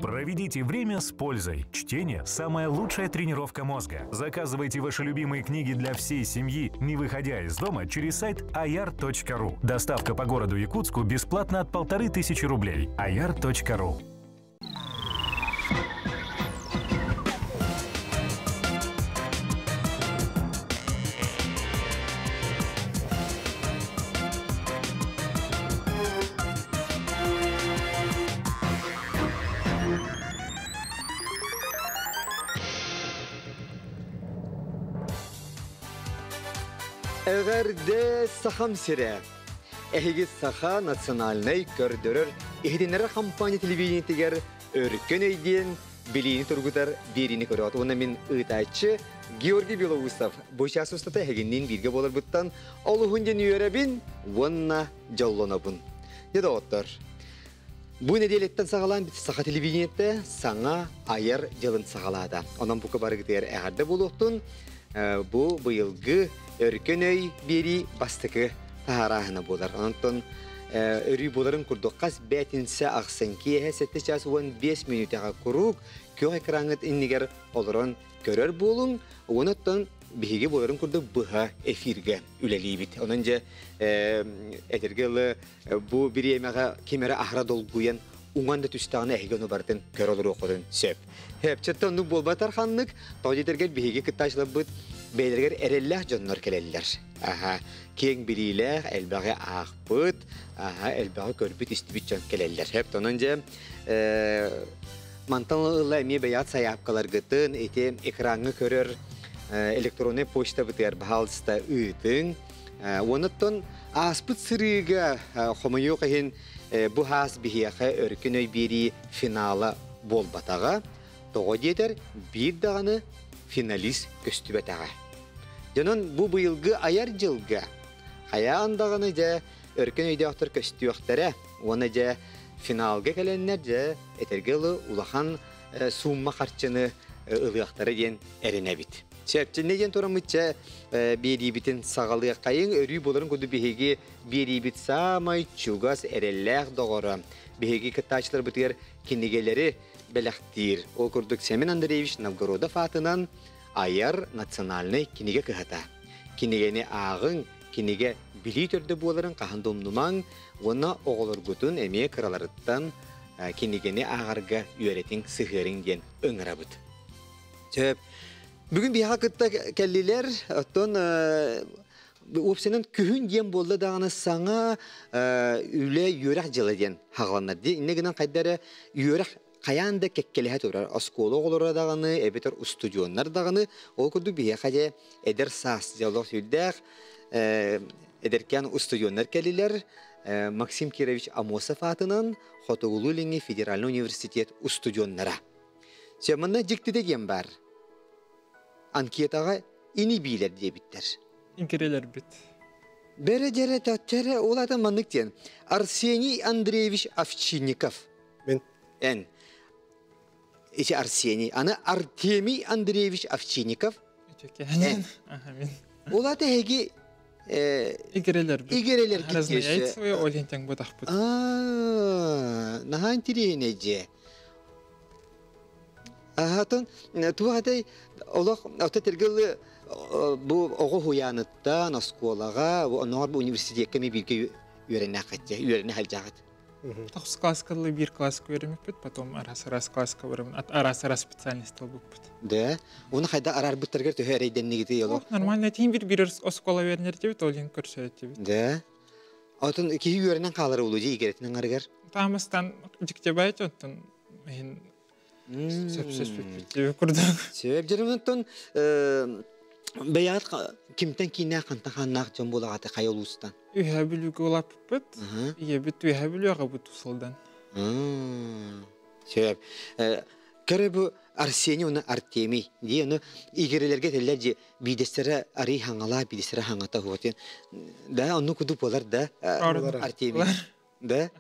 Проведите время с пользой. Чтение – самая лучшая тренировка мозга. Заказывайте ваши любимые книги для всей семьи, не выходя из дома, через сайт ayar.ru. Доставка по городу Якутску бесплатно от 1500 рублей. ayar.ru. Эҕэрдэ Сахам сирэ! Эһиги Саха национальнай көрдөрөр иһитиннэрэр хампаанньа телевидениетигэр Өркөн өй диэн билиини тургутар биэриини көрөҕүт уонна мин ыытааччы Георгий Белоусов бу чаас устата эһигинниин бииргэ буоларбыттан олуһун диэн үөрэбин уонна дьоллонобун. Дьэ доҕоттор, бу нэдиэлэттэн саҕалаан саха телевидениетэ саҥа айар дьылын саҕалаата. Онон бука барыгытыгар эҕэрдэ буолуохтун. Бу быйылгы Өркөн өй биэрии бастакы таһаарааһына буолар. Онтон өрүү буоларын курдук хас бээтинсэ ахсын киэһэ 7 час 15 мүнүүтэҕэ куруук күөх экраҥҥыт иннигэр олорон көрөр буолуҥ. Онон биһиги буоларын курдук быһа эфиргэ үлэлиибит. Онон дьэ этэргэ ылы бу бириэмэҕэ ким эрэ аһара долгуйан уҥан да түстэҕинэ эһиги ону барытын көрө олоруоххутун сөп. Хэпчэттэ оннук буолбатар ханнык, тоҕо диэтэргэр биһиги кыттааччыларбыт бэйэлэригэр эрэллээх дьоннор кэлэллэр. Аха, киэҥ билиилээх, элбэҕи аахпыт, аха, элбэҕи көрбүт-истибит дьон кэлэллэр. Хэп, онон дьэ мантан ыла эмиэ бэйэҕит сайаапкаларгытын ити экраҥҥа көрөр электроннай почтабытыгар баһаалыста ыытыҥ. Онуттан ааспыт сырыыга хомойуох иһин бу хаас биһиэхэ өркөн өй биэрии финала буолбатаҕа. Тоҕо диэтэр, биир даҕаны финалист көстүбэтэҕэ. Дьонон бу быйылгы айар дьылга хайаан даҕаны дьэ өркөн өйдөөхтөр көстүөхтэрэ уонна дьэ финалга кэлэннэр дьэ этэргэ ылы улахан суумма харчыны ылыахтара диэн эрэнэбит. Чэпчинне диэн тураммытча биэриибитин саҕалыаххайыҥ өрүү буоларын курдук биһиги биэриибит саамай чугас эрэллээх доҕоро биһиги кыттааччыларбытыгар кинигэлэри бэлэхтиир. Ол курдук Семен Андреевич Новгородов аатынан айар национальнай кинигэ кыһата. Кинигэни ааҕыҥ, кинигэ билии төрдө буоларын хаһан да умнумаҥ уонна оҕолоргутун эмиэ кыраларыттан кинигэни ааҕарга үөрэтиҥ, сыһыарыҥ диэн ыҥырабыт. Сөп. Бүгүн биһиэхэ кытта кэллилэр. Оттон уопсайынан күһүн диэн буолла даҕаны саҥа үлэ үөрэх дьыла диэн хаҕаланар дии. Инньэ гынан хайда эрэ үөрэх хайаан да кэккэлэһэ турар. Оскуола оҕолоро даҕаны, эбэтэр устудьуоннар даҕаны ол курдук биһиэхэ дьэ эдэр саас дьоллоох сүрдээх эдэркээн устудьуоннар кэллилэр. Максим Кирович Амосов аатынан Хотугулуу-Илиҥҥи федеральнай университет устудьуоннара. Чэ, манна дьиктитэ диэн баар. Анкетаҕа ини-биилэр диэбиттэр. Иҥкирэлэрбит. Бэрэ дьэрэ төттөрө ол ата маннык диэн. Арсений Андреевич Овчинников. Мин. Эн. Ити Арсений. Аны Артемий Андреевич Овчинников. Эн. Аха, мин. Ол ата эһиги Игирелербит. Игирелербит. Разнояйцевые олентең бутахпыт. Аа, наһаа интириэһинэй дьиэ. Аһатын туох этэй олох ото тергылы бу оҕо уһуйааныттан оскуолаҕа оннооҕор бу университекка эмиэ бииргэ үөрэнээххит үөрэнэ сылдьаҕыт. Тохсус класска биир класска үөрэммиппит, потом арас-арас класска барабын, арас-арас специальность талбыппыт. Да, уну хайда араарбыттаргар төһө эрэйдэннигитий олох? Нормально тиин бир бир оскуола үөрэнэрдибит, ол иһин көрсөтүбүт. Да. Отон киһи үөрэнэн хаалар улуу дии игэрэтинэн арыгар. Таамастан дьиктебайт оттон иһин сөпсөспүппүт курдук. Сөп дьэрэмнэн бэйэҕит кимтэн кииннээх хантан хааннаах дьон буолаҕата хайа улуустан? Үһэ Бүлүүгэ улааппыппыт. Ийэбит Үһэ Бүлүү аҕабыт Усалдан. Сөп. Көрө бу Арсений уонна Артемий дии ону игирэлэргэ этэллэр дии биидэстэрэ арый хаҥалаа биидэстэрэ хаҥата уотин да онну кудук буолар да Артемий да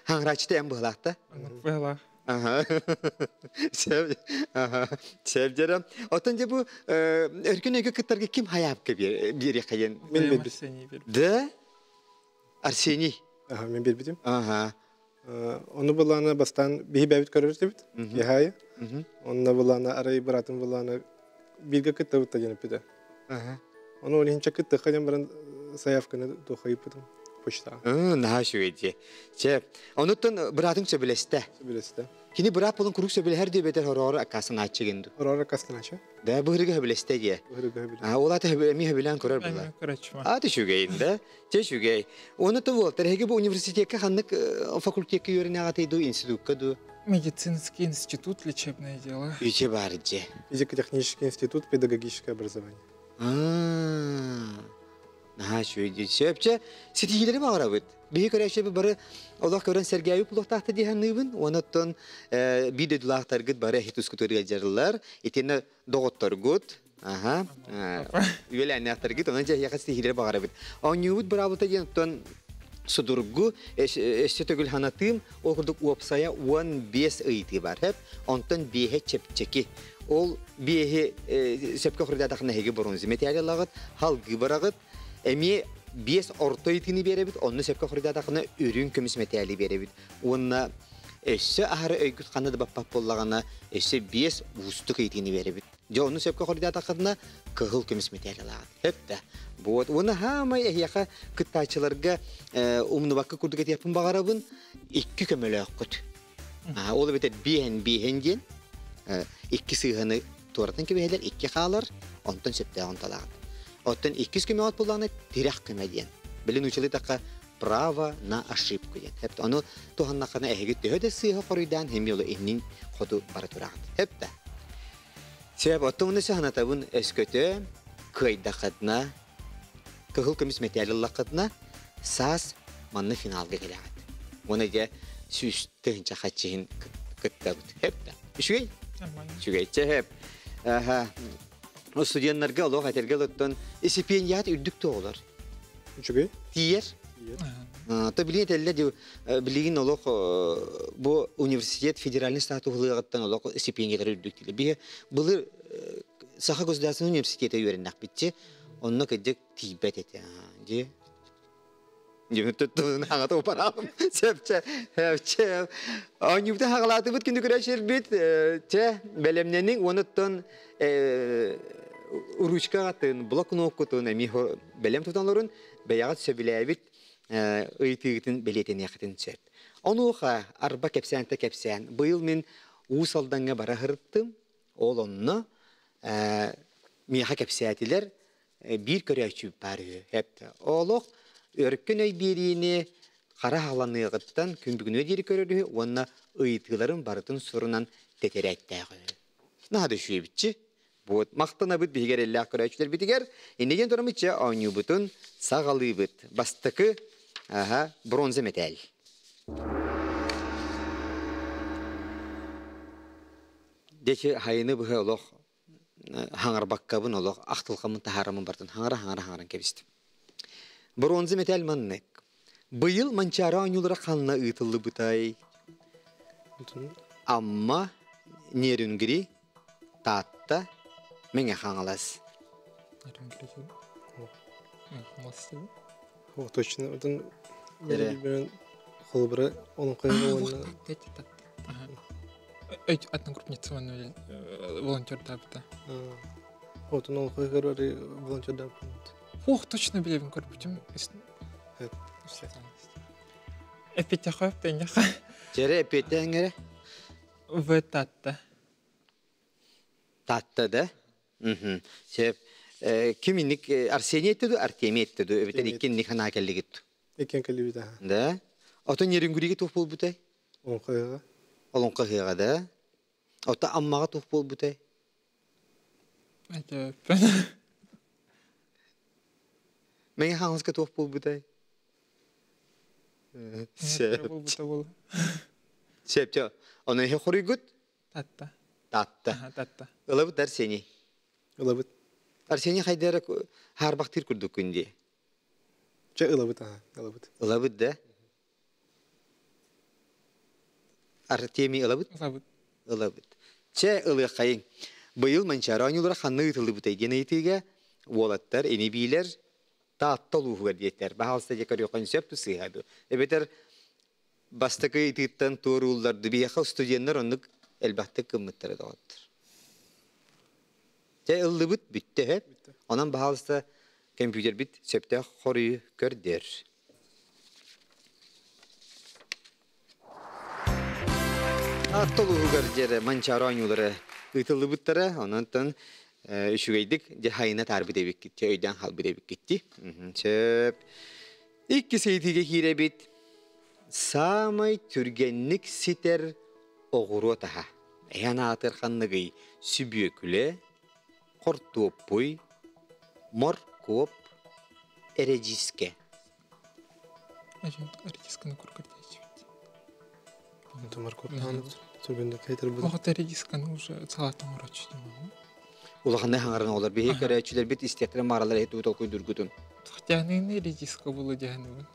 хаҥырааччыта эн быһалаах да быһалаах Сөп дьэрэ. Оттон дьэ бу өркөн өйгө кыттарга ким хайаапка биэриэххэ диэн? Мен Арсений Да? Арсений. Аха, мен бербитим. Аха. Ону булана бастан биһи бэбит көрөрүтүбүт. Яхай. Онна булана арай быраатым булана бииргэ кыттабыт диэн эппитэ. Ону ол иһин кыттыахха диэн баран заявканы туохайыппытым почтаҕа. Наһаа үчүгэй дии. Чэ, онуттан быраатыҥ сөбүлэстэ. Сөбүлэстэ. Кини быраап болон куруук сөбүлэһэр диэбэтэр хороҕор аккаастанааччы ду. Хороҕор аккаастанааччы. Да, быһырыга сөбүлэстэ дии. Быһырыга сөбүлэстэ. А, ол ата эмиэ сөбүлээн көрөр була. А, үчүгэй да. Чэ, үчүгэй. Оны то бол, эһиги бу университекка ханнык факультекка үөрэнэҕитий дуу, институкка дуу? Медицинский институт, лечебное дело. Үче бар же. Физико-технический институт, педагогическое образование. Наһаа үчүгэй. Сөпчө ситиһиилэри баҕарабыт. Биһи көрөөччү бары олох көрөн сэргээбит булуохтаахта дии саныыбын. Онуттан биир дойдулаахтаргыт бары эһи тускутугар ыалдьарылар. Итиэннэ доҕотторгут, аха, үөлээннээхтэргит, онон дьэ эһиэхэ ситиһиилэри баҕарабыт. Оонньуубут быраабыта диэн оттон судургу, өссө төгүл ханатыым, ол курдук уопсайа 15 ыйытыы бар. Хэп, онтон биэһэ чэпчэки. Ол биэһи сөпкө хоруйдаатахына эһиги бронза металл ылаҕыт, халгыы бараҕыт. Эмиэ биэс орто ыйытыыны биэрэбит, онно сөпкө хоруйдаатахына үрүҥ көмүс мэтээли биэрэбит. Уонна өссө аһары өйгүт ханна да баппат буоллаҕына, өссө биэс уустук ыйытыыны биэрэбит. Дьэ, онно сөпкө хоруйдаатаххытына кыһыл көмүс мэтээл ылаҕыт. Хөп да. Вот. Уонна хаамай эһиэхэ кыттааччыларга умнубакка курдук этиэхпин баҕарабын, икки көмөлөөххүт. Ол эбэтэр биэһэн биэһэн диэн икки сыыһаны туоратан кэбиһэлэр, икки хаалар, онтон сөптөөҕүн талаҕыт. Оттон иккис көмөҕүт буоллаҕына тирэх көмө диэн. Билин училы тахха право на ошибку диэн. Хэп ону туһаннаххына эһиги төһө да сыыһа хоруйдаан хэмми олу иннин хоту бара тураҕыт. Хэп да. Сөп, оттон уну саһанатабын өскөтө кыайдаххытына, кыһыл көмүс мэтээл ыллаххытына, саас манна финалга кэлэҕит. Уонна дьэ 100 000 хаччыһын кыттабыт. Хэп да. Үчүгэй? Үчүгэй. Чэ, хэп. Аха. Студенттарга олох этэргэ оттон стипендиат үрдүк тоҕолор. Үчүгэй? Тиийэр. То билигин этэллэр ди билигин олох бу университет федеральный статуһулыаҕыттан олох стипендиялар үрдүк диилэр. Биһи былыр Саха государственный университета үөрэннэхпитчи, онно кырдьык тиийбэт этэ. Дьи. Дьи хаҥата упараабым. Сөпчө, сөпчө. Оонньуубутун хаҕалаатыбыт күндү көрөөччүлэрбит. Чэ, бэлэмнэниҥ, онуттан ручкаҕытын, блокноккутун эмиэ бэлэм тутан олорун, бэйэҕит сөбүлээбит ыйытыыгытын бэлиэтэниэххитин сөп. Онуоха арба кэпсээнтэ кэпсээн. Быйыл мин Уус Алдаҥҥа бара сырыттым. Ол онно миэхэ кэпсээтилэр биир көрөөччү баар үһү. Олох өркөн өй биэриини хара хааланыаҕыттан күн бүгүнү диэри көрөр үһү уонна ыйытыыларын барытын сурунан тэтэрээттээх үһү. Наһаа да үчүгэйбитчи. Вот махтанабыт биһиги эрэллээх көрөөччүлэрбитигэр. Иннигин турамычча оонньуубутун саҕалыыбыт. Бастакы аха, бронза мэтээл. Дечи хайыны быһа олох хаҥарбаккабын олох ахтылҕаммын таһаараммын бартын хаҥара хаҥара хаҥаран кэбистим. Бронза мэтээл маннык. Быйыл Манчаары оонньуулара ханна ыытыллыбытай? Амма, Нерюнгри, Таатта, Мэҥэ Хаҥалас. О, точно. Отон холобура олоҥхо уонна Одногруппница волонтердаабыта. Отон олоҥхо волонтердаабыт. Ох, точно билэбин көрбүтүм. Эппиттяхо, пенняха. Жере эппиэттээҥҥэрэ? В Татта. Татта да? Сөп. Ким инник Арсений этте ду, Артемий этте ду, эбитер иккин ханаа кэллигит. Иккен кэллибит аха. Да? Отон Нерюнгриге туох буолбутай? Олоҥхо Олоҥхо ыһыаҕа да? Ота Аммаҕа туох буолбутай? Мэҥэ Хаҥаласка туох буолбутай? Сөп. Сөп. Ону эһи хоруйгут? Татта. Татта. Татта. Ылабыт Арсений. Ылабыт. Арсений хайдара хаарбахтыыр курдуккун дии. Чэ ылабыт аха, ылабыт. Ылабыт да? Артемий ылабыт? Ылабыт. Ылабыт. Чэ ылыаххайыҥ. Быйыл Манчаары оонньуулара ханна ыытыллыбытай диэн ыйытыыга уолаттар, ини-биилэр Таатта улууһугар диэтилэр. Баһаалыста дьэ көрүөххүн сөп ту сыыһа дуу. Эбэтэр Бастакы ыйытыыттан туорууллар биһиэхэ студеннар оннук элбэхтик гыммыттара доҕоттор. Дьэ ыллыбыт бүттэ һэ. Онон баһаалыста компьютербит сөптөөх хоруйу көрдөр. Аттолуһугар дьэрэ Манчаары оонньуулара ыытыллыбыттара. Онон үчүгэйдик дьэ хайына таарбыт эбиккит, дьэ өйдөөн хаалбыт эбиккит. Сөп. Иккис ыйытыыга киирэбит. Саамай түргэнник ситэр оҕуруот аһа. Эһэн аатыр ханныгый? Сүбүөкүлэ, хортуоппуй, моркуоп, эрэдьиискэ. Редисканы кургардиечибит. Это моркуоптаан түргэнник кайтарбыт. Оҕото редисканы уже салат оҥорочу димаҕым. Улаханнай хаҥаран оҕолор биһи көрөөччүлэрбит истиэхтэрин мааралар эһи тугу толкуйдургутун. Тахтяныны редиска булу диһаныбын.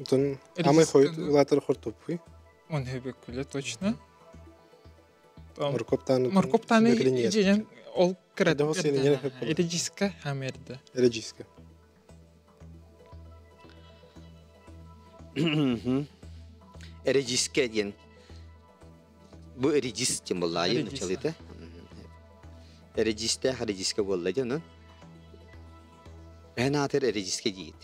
Отон амай хойут улаатар хортуоппуй. Он хөбөкүлэ точно. Моркуоптааны Моркуоптааны дьиэн ол кыра Редиска хамерде. Редиска. Редиске диэн. Бу редис диэн буолла началыта. Редисте редиске буолла диэн онон. Эн аатыр редиске диит.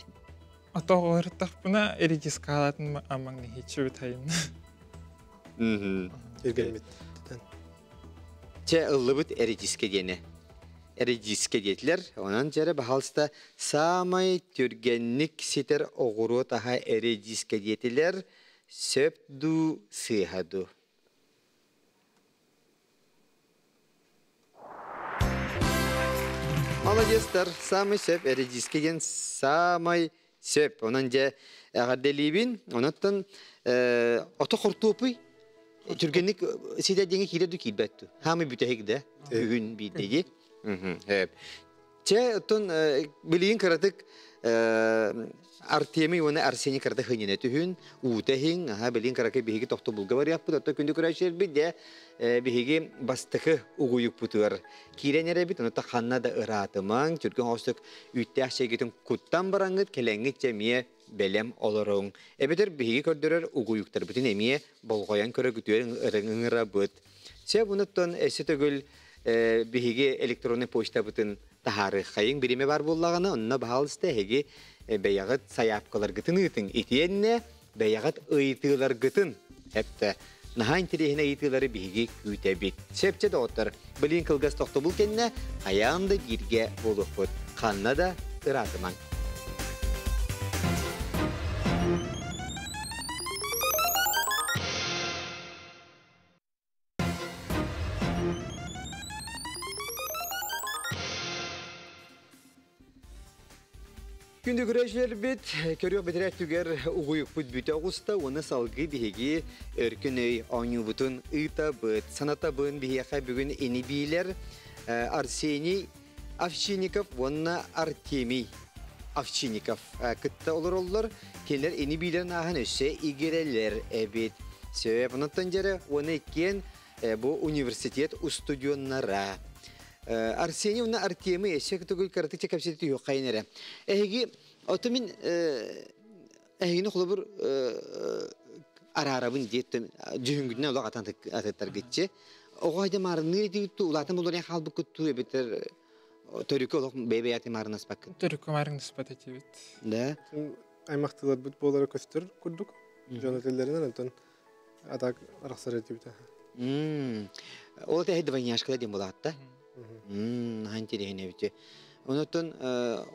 Ато оҕыртахпына редискалатын амаҥ хиччүбүт хайын. Иргэммит. Чэ ыллыбыт редиске диэни. Редиске диэтилэр. Онон дьэрэ баһалыста саамай түргэнник ситэр оҕуруот аһа редиске диэтилэр. Сөп дуу, сыыһа дуу. Молодецтар, самый сөп редиске диэн самай сөп. Онон дьэ эҕэрдэлиибин. Онуттан ото хортуопуй түргэнник ситэ диэҥи киирэ ду киирбэт ду. Хаамый бүтэһик да бүгүн биирдиги. Чэ, оттон билигин кыратык Артемий уонна Арсений кырата хыньына түһүн, уута иһиҥ, аха билигин кыракый биһиги тохтобулга барыахпыт, оттон күндү көрөөччүлэрбит дьэ биһиги бастакы угуйукпутугар киирэн эрэбит, ону ханна да ыраатымаҥ, түргэн оҕустук үүттээх чэйгитин куттан бараҥҥыт, кэлэҥҥит дьэ эмиэ бэлэм олоруҥ. Эбэтэр биһиги көрдөрөр угуйуктарбытын эмиэ болҕойон көрө күтүөр ыҥырабыт. Чэ, бунуттан эссе төгүл биһиги электронный почтабытын таһаарыаххайыҥ бириэмэ бар буоллаҕына, онно баһаалыста эһиги бэйэҕит сайаапкаларгытын ыытыҥ. Итиэннэ бэйэҕит ыйытыыларгытын эптэ наһаа интэриэһинэй ыйытыылары биһиги күүтэбит. Сөпчө доҕоттор, билин кылгас тохтобул кэннэ хайаан да бииргэ буолуохпут. Ханна да ыраатымаҥ. Күндү көрөөччүлэрбит, көрүөх бэтэрээ түгэр угуйукпут бүтэ оҕуста уонна салгыы биһиги өркөн өй оонньуубутун ыытабыт. Санатабын биһиэхэ бүгүн ини биилэр Арсений Овчинников уонна Артемий Овчинников кытта олороллор. Кинилэр ини биилэрин ааһан өссө игирэлэр эбит. Сөп, онуттан дьэрэ уонна иккиэн бу университет устудьуоннара. Арсений уонна Артемий өссө төгүл кыратык кэпсэтэ түһүөххэйин эрэ. Эһиги ото мин эһигини холобур араарабын диэттим дьүһүнгүтүнэн олох атан атыттаргытчы. Оҕо хайда маарынныыр этигитту улаатан булуорен хаалбыккыттуу эбэтэр төрүкү олох бэйэ-бэйэти маарынаспаккыт. Төрүкү маарынаспат этибит. Да. Аймактыларбыт буолара көстөр курдук. Дьон этэллэринэн онтон атак арахсар этибит. Ол тэһи двойняшкала диэн булаатта. Наһаа интэриэһинэй эбит. Онуттан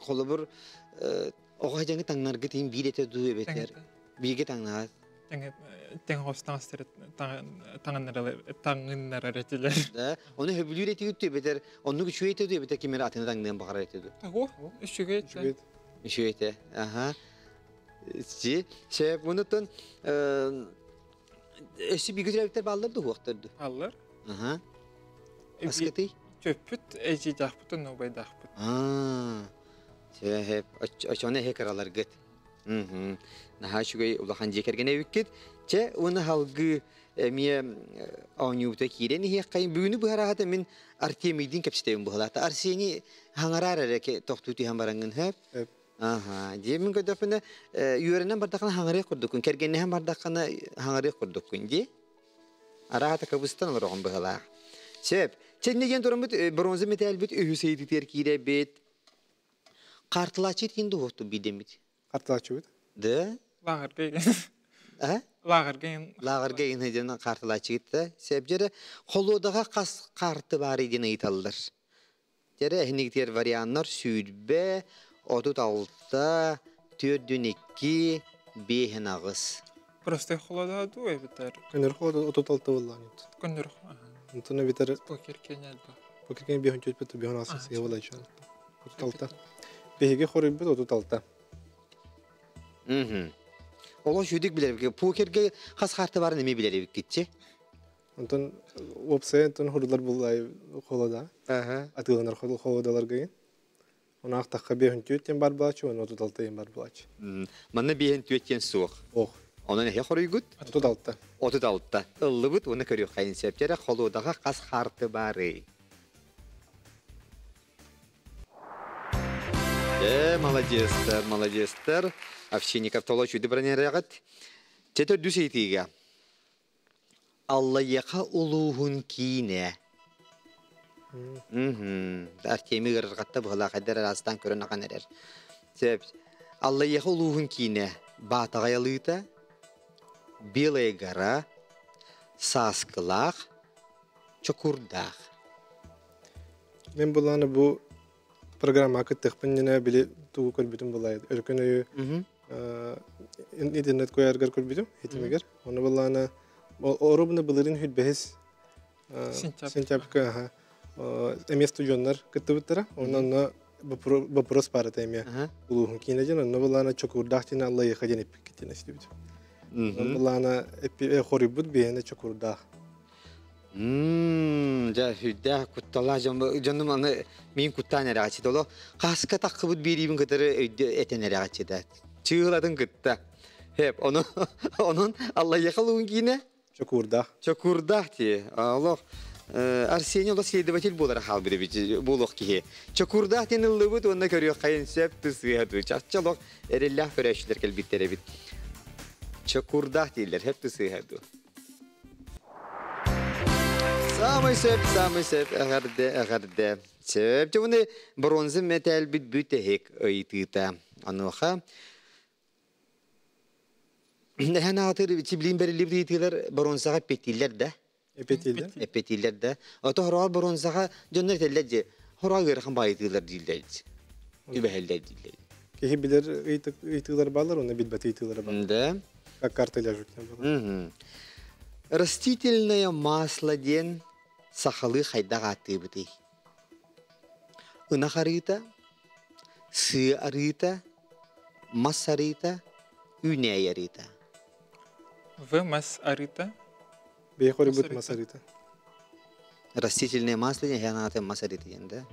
холобур оҕо дьаҥы таҥнаргыт иһин биир этэ дуу эбэтэр бииргэ таҥнаат. Тэҥ хостаҥастар таҥыннарар этилэр. Да, оны хөбүлүүр этигит эбэтэр оннук үчүгэй этэ дуу эбэтэр ким эрэ атыны таҥныан баҕарар этэ дуу. Ого, үчүгэй этэ. Үчүгэй этэ. Аха. Си, сөп, онуттан өссө бииргэ төрөөбүттэр бааллар дуу хуохтар дуу? Бааллар. Аха. Аскытый? Чөппүт, эдьиийдаахпыт, онно убайдаахпыт. Аа. Сөп, очону эһэ кыраларгыт. Наһаа үчүгэй улахан дьиэ кэргэн эбиккит. Чэ, уонна халгыы эмиэ оонньуубута киирэн иһиэххэйин. Бүгүнү быһараһата мин Артемийдин кэпсэтэбин быһалаата. Арсений хаҥараар эрэ тохтуу түһэн бараҥҥын хөп. Аха, дии мин көрдөхпүнэ, үөрэнэн бардаххына хаҥырыах курдуккун, кэргэннэһэн бардаххына хаҥырыах курдуккун дии. Араата кыбыстан олороҕун быһалаах. Сөп. Чэнне диэн тураммыт бронза металлбит үһүс ыйытытыгар киирэбит. Картылааччы кин дуһуохту биидэммит. Картылааччыбыт. Да? Лааҕырга А? Лааҕырга Лааҕырга иҥин диэн картылааччыгыт да. Сөп дьэрэ холуодаҕа хас карты баар диэн ыйыталлар. Дьэрэ эһинигитигэр варианнар 20, 36, 42, 58. Просто холода дуу эбитер. Көнөр холода 36 боллаан. Көнөр. Онтон эбитер покер кенел ба. Покер кен биһон чөт бит биһон асы сыя болай чан. 36. Биһиги хоруйбут 36. Мм. Олох үчүгдүк билэр. Покерге хас карта барын эми билер эбиккитчи. Онтон уопсайа онтон хурулар буллай холода. Атыыланар холодаларга. Оны ақтаққа бехін түйеттен бар булачы, оны 36 бар булачы. Манна бехін түйеттен суох. Ох. Онон эхе хоруйгут? 36. 36. Ыллыбыт, оны көрүөх хайын септері холодаға қас харты бары. Молодецтер, молодецтер. Овчинников толо чуды бронерягат. Чето дүсейтиге. Аллайяқа улуһун киинэ. Артеми ырырғатта бұғыла қайдар арастан көрін ақан әрер. Сеп, Аллайяқа улуһун киинэ. Батағаялыта, Белая гора, Саскылақ, Чокурдақ. Мен бұланы бұл программа кыттықпын нene били тугу көрбүтүм булай. Өркөн өйү интернет кояргар көрбүтүм, хитимегер. Оны буланы орубны былырын хүтбехис сентябрька эме студионнар кыттыбыттара. Онон вопрос бар эме. Улуһун кинежен, онно буланы чокурдах тина Аллайы хаден эпик китин эстибит. Буланы хорибут биене чокурдах. Жа хүддә куттала жонум аны мин куттан эрәгәчи толо каска таккыбыт бирибин кытары өйдө этен эрәгәчи да. Чыгыладын кытта. Хеп, оны онун Алла якалуун кине? Чокурдах. Чокурдах ти. Аллах Арсений ола следователь болар хал бире болох кихе. Чокурдах тен ыллыбыт онна көрүө кайын сеп тысыга чакчалок эреллах көрөшүлөр келбиттере бит. Чокурдах дейлер хеп тысыга. Самый сөп, самый сөп, әғәрді, әғәрді. Сөп, жуны бронза металл бит бүте хек ыйтыта. Ануха. Әхән атыр чиблин берили битилер бронзага петилер да. Эпетилер. Эпетилер да. Ото хорал бронзага жоннор теллер же. Хорал гырхан байытылар дилдер. Үбәһелдер дилдер. Кихи билер ыйтылар балар, оны билбет ыйтылар бар. Да. Как карта ляжут. Растительное масло ден сахалы хайдаға атыбыты. Ынақ арыта, сы арыта, мас арыта, үнәй арыта. В мас арыта. Бейхори бут мас арыта. Растительное масло ден хянаты мас арыта ден, да?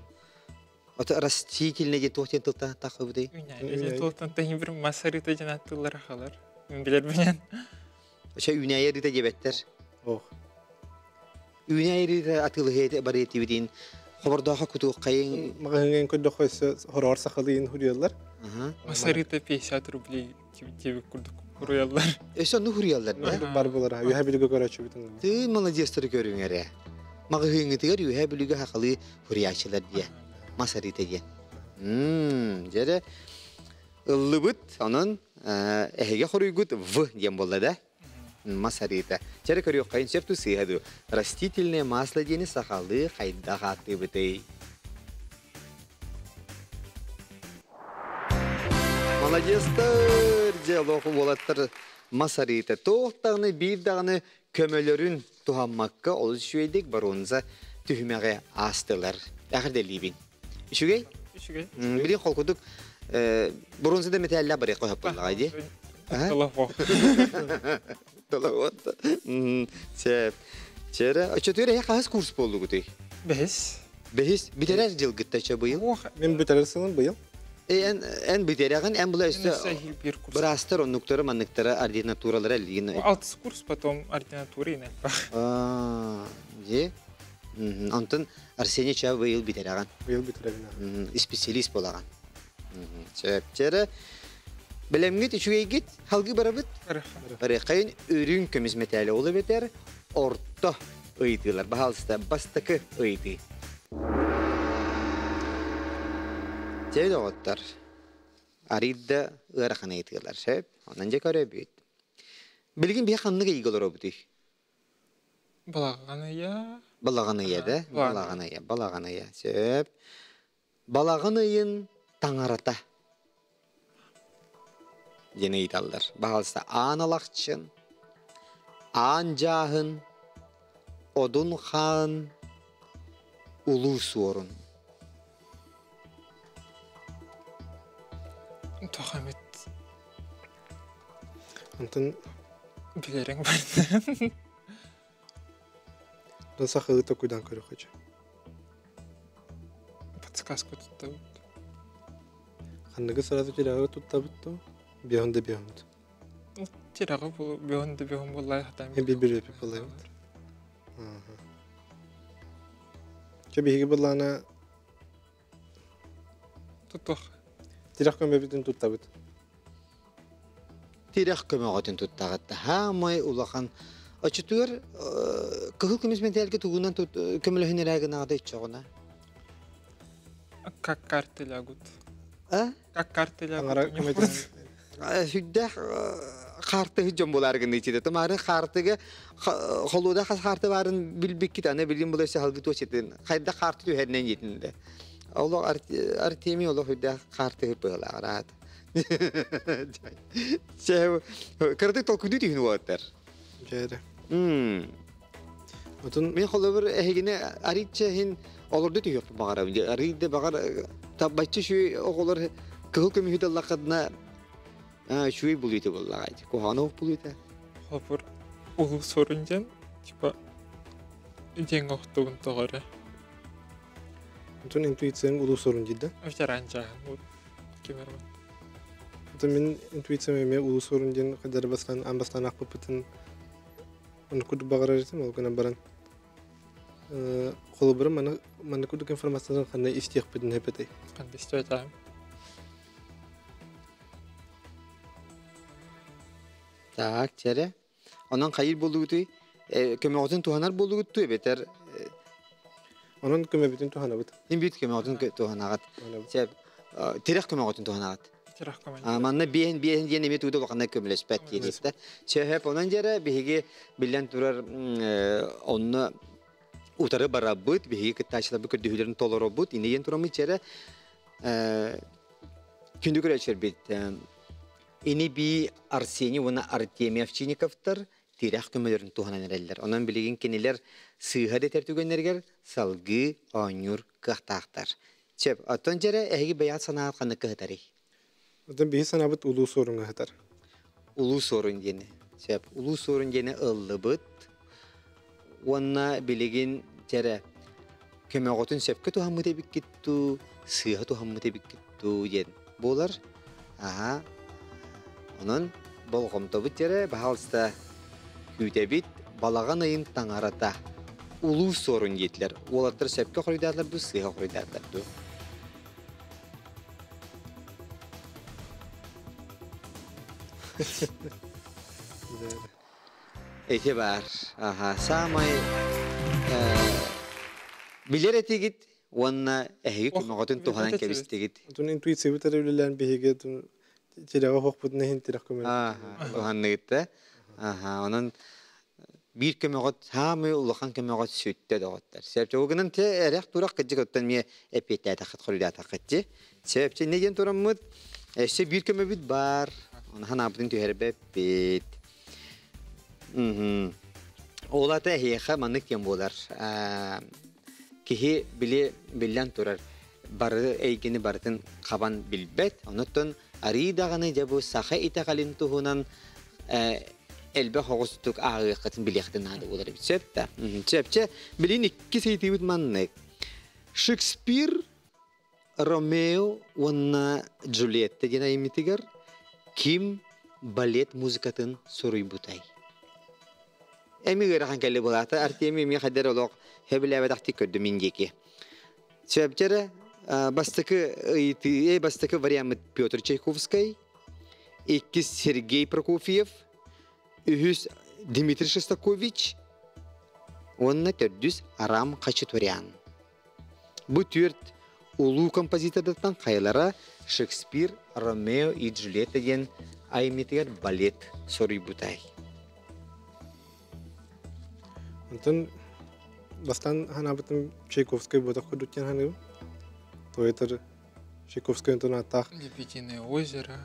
Ото растительное ден тоқтен тылта тақыбыты. Үнәй. Толтан тахин бір мас арыта ден аттылар халар. Мен билер бенен. Ошо үнәй арыта дебеттер. Ох. Үнәй атылы бар етибитин хобордоха куту кайын Магын көдө хойсы хорор сахалыйын хуриялар. Масарита 50 рублей тебе курдук хуриялар. Эсо ну хуриялар да. Бар булар. Юха билге көрөчү битин. Ты молодецтер көрүңере. Магыһыҥытыгар юха билге хакалы хуриячылар дие. Масарита дие. Жере ыллыбыт анын эһеге хоруйгут в диэн болла да. Масарита. Чәрі көрі қайын сөпту сыйхаду. Растительное масло дені сақалы қайда қатты бітей. Молодецтер, же лоқы болаттар масарита. Тоқтағыны бір дағыны көмөлөрүн тухаммакка ол шүйедік баронза түхімеге астылар. Әқірде либин. Үшігей? Үшігей. Білін қолқудық бронзада металла бар еқой хаппаллаға де. Талавот. Сеп. Чера, чөтүрэ хас курс болду гүтүй? Бехис. Бехис. Битерер жыл гытта быйыл? Мен битерер сылым быйыл. Эн битереген, эн була өстө брастар, оннуктары, манныктары, ординатуралары әлигин. Алтыс курс, потом ординатура инел. Же. Антон Арсений ча быйыл битереген. Быйыл битереген. Специалист болаган. Сөп. Бэлэмҥит үчүгэйгит халгы барабыт. Барыаххайын үрүҥ көмүс мэтээлэ ол эбэтэр орто ыйытыылар. Баһаалыста бастакы ыйытыы. Чэй доҕоттор, арыйда ыарахан ыйытыылар сөп. Онон дьэ көрөбүт. Билигин биһи ханнык ыйга олоробутуй? Балаҕан ыйа. Балаҕан ыйа да? Балаҕан ыйа, балаҕан ыйа. Сөп. Балаҕан ыйын таҥарата диэн ыйыталлар. Баһаалыста аан алахчын, аан дьааһын, одун хаан, улуу суорун. Туох эмит Онтон билэриҥ барда. Онтон сахалыы токуйдаан көрүөххэ. Подсказку туттабыт. Ханныгы сразу тирэҕи туттабыт то биэһун да биэһун. Тирэҕи биэһун да биэһун буоллай хатаан. Мен бир бир буоллайбыт. Чэ биһиги буоллаана Туттуох. Тирэх көмөбүтүн туттабыт. Тирэх көмөҕөтүн туттаҕыт. Хаамай улахан очутугар кыһыл көмүс мэтээлгэ тугунан көмөлөһүн эрэ гынаҕыта иччоҕуна. Как карты лягут. А? Как карты лягут. Сүрдээх хаартыһы дьон буолаар гыныы Тамары хаартыга холуода хас хаарты баарын билбиккит аны билим була саһалгы туочетын хайда хаарты түһэринэн диэтин Олох Артемий олох үрдээх хаартыһы быһылааҕыраат. Чэ, кыратык толкуйдуу түһүн уолаттар. Дьэ. Отун Мен холобур эһигини арыйча иһин олорду түһүөхпүн баҕарабын. Арыйда баҕар таббаччы шүй оҕолор кыһыл көмүһү даллаххытына шүй булуйта буллаҕай. Куһаҕаны ох булуйта. Холобур улуу сорун диэн типа диэн охтугун тоҕо эрэ. Отун интуицияң улуу сорун диир да? Ветеран чааһын ким эрэ. Отон мин интуициям эмиэ улуу сорун диэн хадары бастаан аан бастаан аахпыппытын ону курдук баҕарар этим ол гынан баран холобура маны манна курдук информацияны ханна истиэхпитин эпэтэй. Ханна истибэтээм. Так, чэрэ. Онон хайыр буолугутуй? Көмөҕүтүн туһанар буолугуттуу эбэтэр Онон көмөбүтүн туһанабыт. Имбит көмөҕүтүн туһанаҕыт. Сеп тирэх көмөҕүтүн туһанаҕыт. Тирэх көмө. Манна биэһин биэһин диэн эмиэ тууда улаханнык көмөлөспөт диэн. Сөһөп онон дьэрэ биһиги биллэн турар онно утары барабыт, биһиги кыттааччыларбыт көрдөһүүлэрин толоробут, инньэ диэн тураммыт дьэрэ күндү көрөөччүлэрбит Ини-бии Арсений уонна Артемий Овчинниковтар тирэх көмөлөрүн туһанан эрэллэр. Онон билигин кинилэр сыыһа дэтэр түгэннэригэр салгыы оонньуур кыахтаахтар. Сөп, оттон дьэрэ эһиги бэйэҕит санааҕыт ханнык кыһытарый? Оттон биһи санаабыт Улуу Суоруҥҥа сытар. Улуу Суорун диэни. Сөп, Улуу Суорун диэни ыллыбыт. Уонна билигин дьэрэ көмөҕүтүн сөпкө туһаммыт эбиккит дуу, сыыһа туһаммыт эбиккит дуу диэн буолар. Аһа. Онон болҕомтобут дьэрэ, баһаалыста күүтэбит, балаҕан ыйын таҥарата Улуу Суорун диэтилэр. Уолаттар сөпкө хоруйдаатылар дуу, сыыһа хоруйдаатылар дуу? Ити баар. Аха, саамай билэр этигит уонна эһиги көмөҕөтүн туһанан кэбистигит. Отун интуициябыт эрэ үлэлээн биһиги тирэҕи оһохпутун иһин тирэх көмө. Туһанныгыт да. Аха, онон биир көмөҕөт саамай улахан көмөҕөт сүттэ доҕоттор. Сөп, ол гынан те эрэх турах кыдьык оттон миэ эппиэттээтэххит хоруйдаатаххыт дии. Сөп, не диэн тураммыт өссө биир көмөбүт бар. Оны ханаабытын түһэрбэппит. Ол ата эһиэхэ маннык диэн буолар. Киһи били биллэн турар бары эйгини барытын хабан билбэт. Онуттан арыы даҕаны дьэ бу саха итэҕэлин туһунан элбэх оҕустук ааҕыаххытын билиэххитин наада буолар эбит. Сөп да? Сөп. Чэ, билин иккис ыйытыыбыт маннык. Шекспир Ромео уонна Джульетта диэн айымньытыгар ким балет музыкатын суруйбутай? Эми ыарахан кэлли булаата. Артемий эмиэ хайдар олох сөбүлээбэтэхтик көрдүм мин диэки. Сөпчөрө Бастакы ыйытыы, бастакы вариаммыт Петр Чайковскай, иккис Сергей Прокофьев, үһүс Дмитрий Шостакович уонна төрдүс Арам Хачатурян. Бу түөрт улуу композитордартан хайалара Шекспир Ромео и Джульетта диэн айымньытыгар балет суруйбутай? Онтон бастаан ханаабытым Чайковскай буотах курдук диэн ханыыбын. Тойтор Чайковскай онтон ааттаах. Лебединое озеро.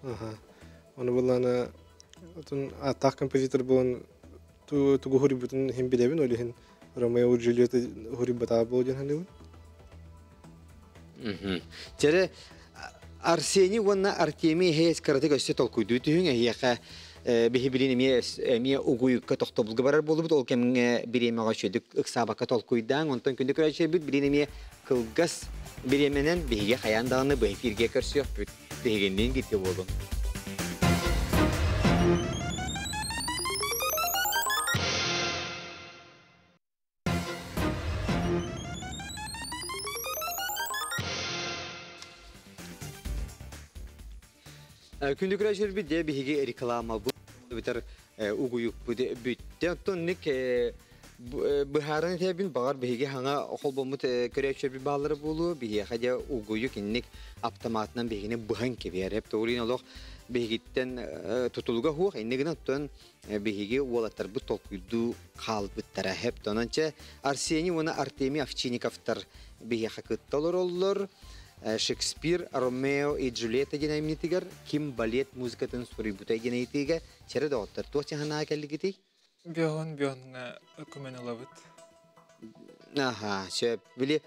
Аха. Ону буллаана отун ааттаах композитор буолан тугу хуруйбутун иһин билэбин, ол иһин Ромео и Джульетта хуруйбатаҕа буолуо диэн саныыбын. Чэрэ Арсений уонна Артемий эһээс кыратык өссө толкуйдуу түһүҥ эһиэхэ биһи билин эмиэ эмиэ угуйукка тохтобулга барар буолубут ол кэмҥэ бириэмэҕэ үчүгэйдик ыксаабакка толкуйдааҥ онтон күндү көрөөччүлэрбит билин эмиэ кылгас бириэмэнэн биһиги хайаан даҕаны бу эфиргэ көрсүөхпүт биһигинниин бииргэ буолуҥ. Күндү көрөөччүлэрбит дьэ биһиги рекламабыт бүтэр угуйукпут бүттэ. Оттон ник быһааран этэбин баҕар биһиги хаҥа холбоммут көрөөччүлэрбит бааллара буолуо. Биһиэхэ дьэ угуйук инник автоматынан биһигини быһан кэбиһэр. Тоҕо олох биһигиттэн тутулуга суох. Инник гынан оттон биһиги уолаттарбыт толкуйдуу хаалбыттара хэп. Онон чэ Арсений уонна Артемий Овчинниковтар биһиэхэ кытта олороллор. Шекспир Ромео и Джульетта диэн айымньытыгар ким балет музыкатын суруйбутай диэн ыйытыыга чэрэ доҕоттор туох чаһанаа кэллигитий? Бөҕөн бөҕөҥҥө көмөн ылабыт. Аха, сөп. Били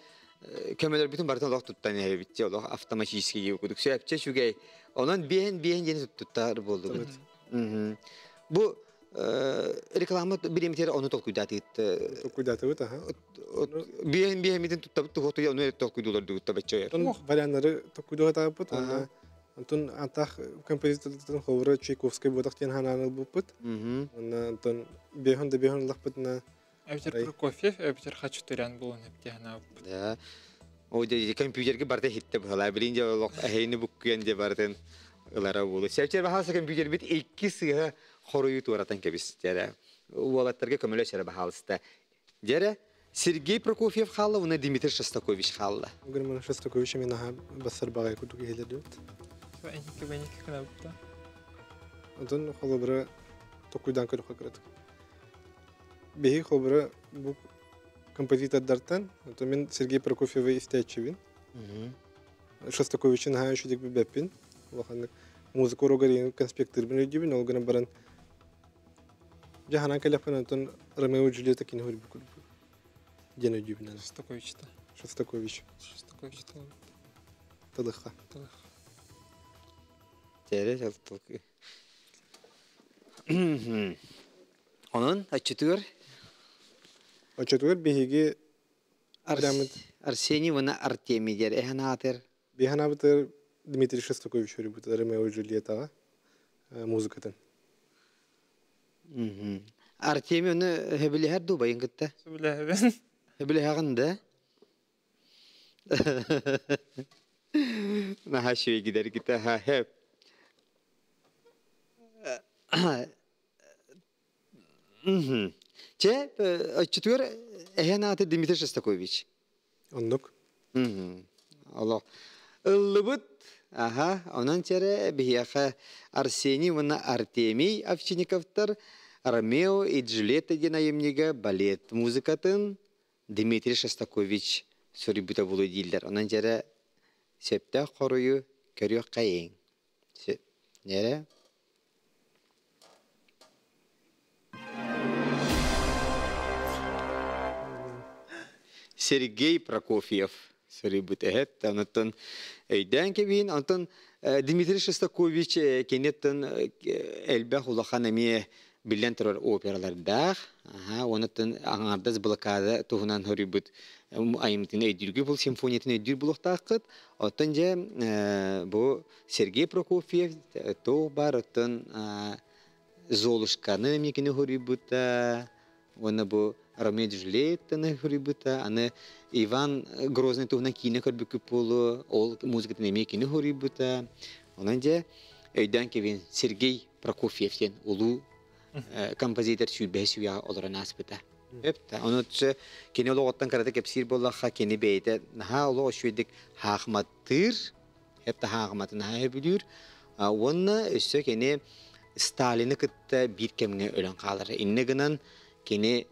көмөлөрбүтүн барытын олох туттан эбит олох автоматически кудук сөпчө үчүгэй. Онон биэһин биэһин диэн туттар буолдубут. Бу реклама бириэмитигэр ону толкуйдаатыгыт. Толкуйдаатыбыт, аха. Биэһин биэһимитин туттабыт туһуотуйа ону толкуйдуулар дугутта бачча. Варианнары толкуйдуотаабыт уонна онтон антах композитордарын холобура Чайковскай буотах диэн ханаан ылбыппыт. Уонна онтон биэһин да биэһин ыллахпытына Эбэтэр Прокофьев, эбэтэр Хачатурян буолан эптиһэн анаабыппыт. Да. О, компьютерге барыта хитте быһалаа. Билин дьэ олох эһэйини буккуйан дьэ барытын ылара буолу. Сәпчер баһаалса компьютербит икки сыыһа хоруйу туоратан кэбис. Дьэрэ уолаттарга көмөлөс эрэ баһаалыста. Дьэрэ Сергей Прокофьев хаалла уонна Дмитрий Шостакович хаалла. Герман Шостакович мен аха бассар багай курдук иһилердибит. Эники бэники кынабытта. Онтон холобура токуйдан көрөхө кыратык. Биһи холобура бу композитордартан, онтон мен Сергей Прокофьевы истээччибин. Шостаковичын наһаа үчүгэй билбэппин. Улаханнык музыка уруогар конспекттыырбын өйдүүбүн, ол гынан баран дьаһанан кэлэхпин онтон Ромео и Джульетта кини хөрбү курдук диэн өйдүүбүн. Шостаковичта. Шостакович. Шостакович Тылыхха. Тылых. Тере толкуй. Онон отчетугар Отчетугар биһиги Арсений уонна Артемий диэр эһэн аатыр. Биһан аабытыгар Дмитрий Шостакович хөрбүт Ромео и Джульеттаҕа музыкатын. Артемий ону хөбүлэһэр дуу байын кытта? Сөбүлэһэбин. Хөбүлэһэҕин да? Наһаа үчүгэй гидэр гита хэп. Чэ, отчутугар эһэн ааты Дмитрий Шостакович. Оннук. Олох. Ыллыбыт. Аха, онон чэрэ биһиэхэ Арсений уонна Артемий Овчинниковтар Ромео и Джульетта диэн айымньыга балет музыкатын Дмитрий Шостакович суруйбута буолуо дииллэр. Онон дьэрэ сөптөөх хоруйу көрүөххэйиҥ. Дьэрэ Сергей Прокофьев суруйбут эһэт. Онтон өйдөөн кэбиин. Онтон Дмитрий Шостакович киниттэн элбэх улахан эмиэ биллэн турар опералардаах. Онуттан аҥаардас блокада туһунан хоруйбут айымтын өйдүүргү бул симфониятын өйдүүр булуохтааххыт. Оттон дьэ бу Сергей Прокофьев туох баар оттон Золушканы эмиэ кини хоруйбута. Уонна бу Ромео и Джульеттаны хоруйбута, аны Иван Грозный туһунан киинэ көрбүккүт буолуо, ол музыкатын эмиэ кини хоруйбута. Онон дьэ, өйдөөн кэбин Сергей Прокофьев диэн улуу композитор сүүрбэһис үйэҕэ олорон ааспыта. Өп Ону кини олоҕуттан кырата кэпсиир буоллахха, кини бэйэтэ наһаа олох үчүгэйдик хаахматтыыр, эп хаахматын наһаа сөбүлүүр. Уонна өссө кини Сталины кытта биир кэмҥэ өлөн хаалар. Иннэ гынан кини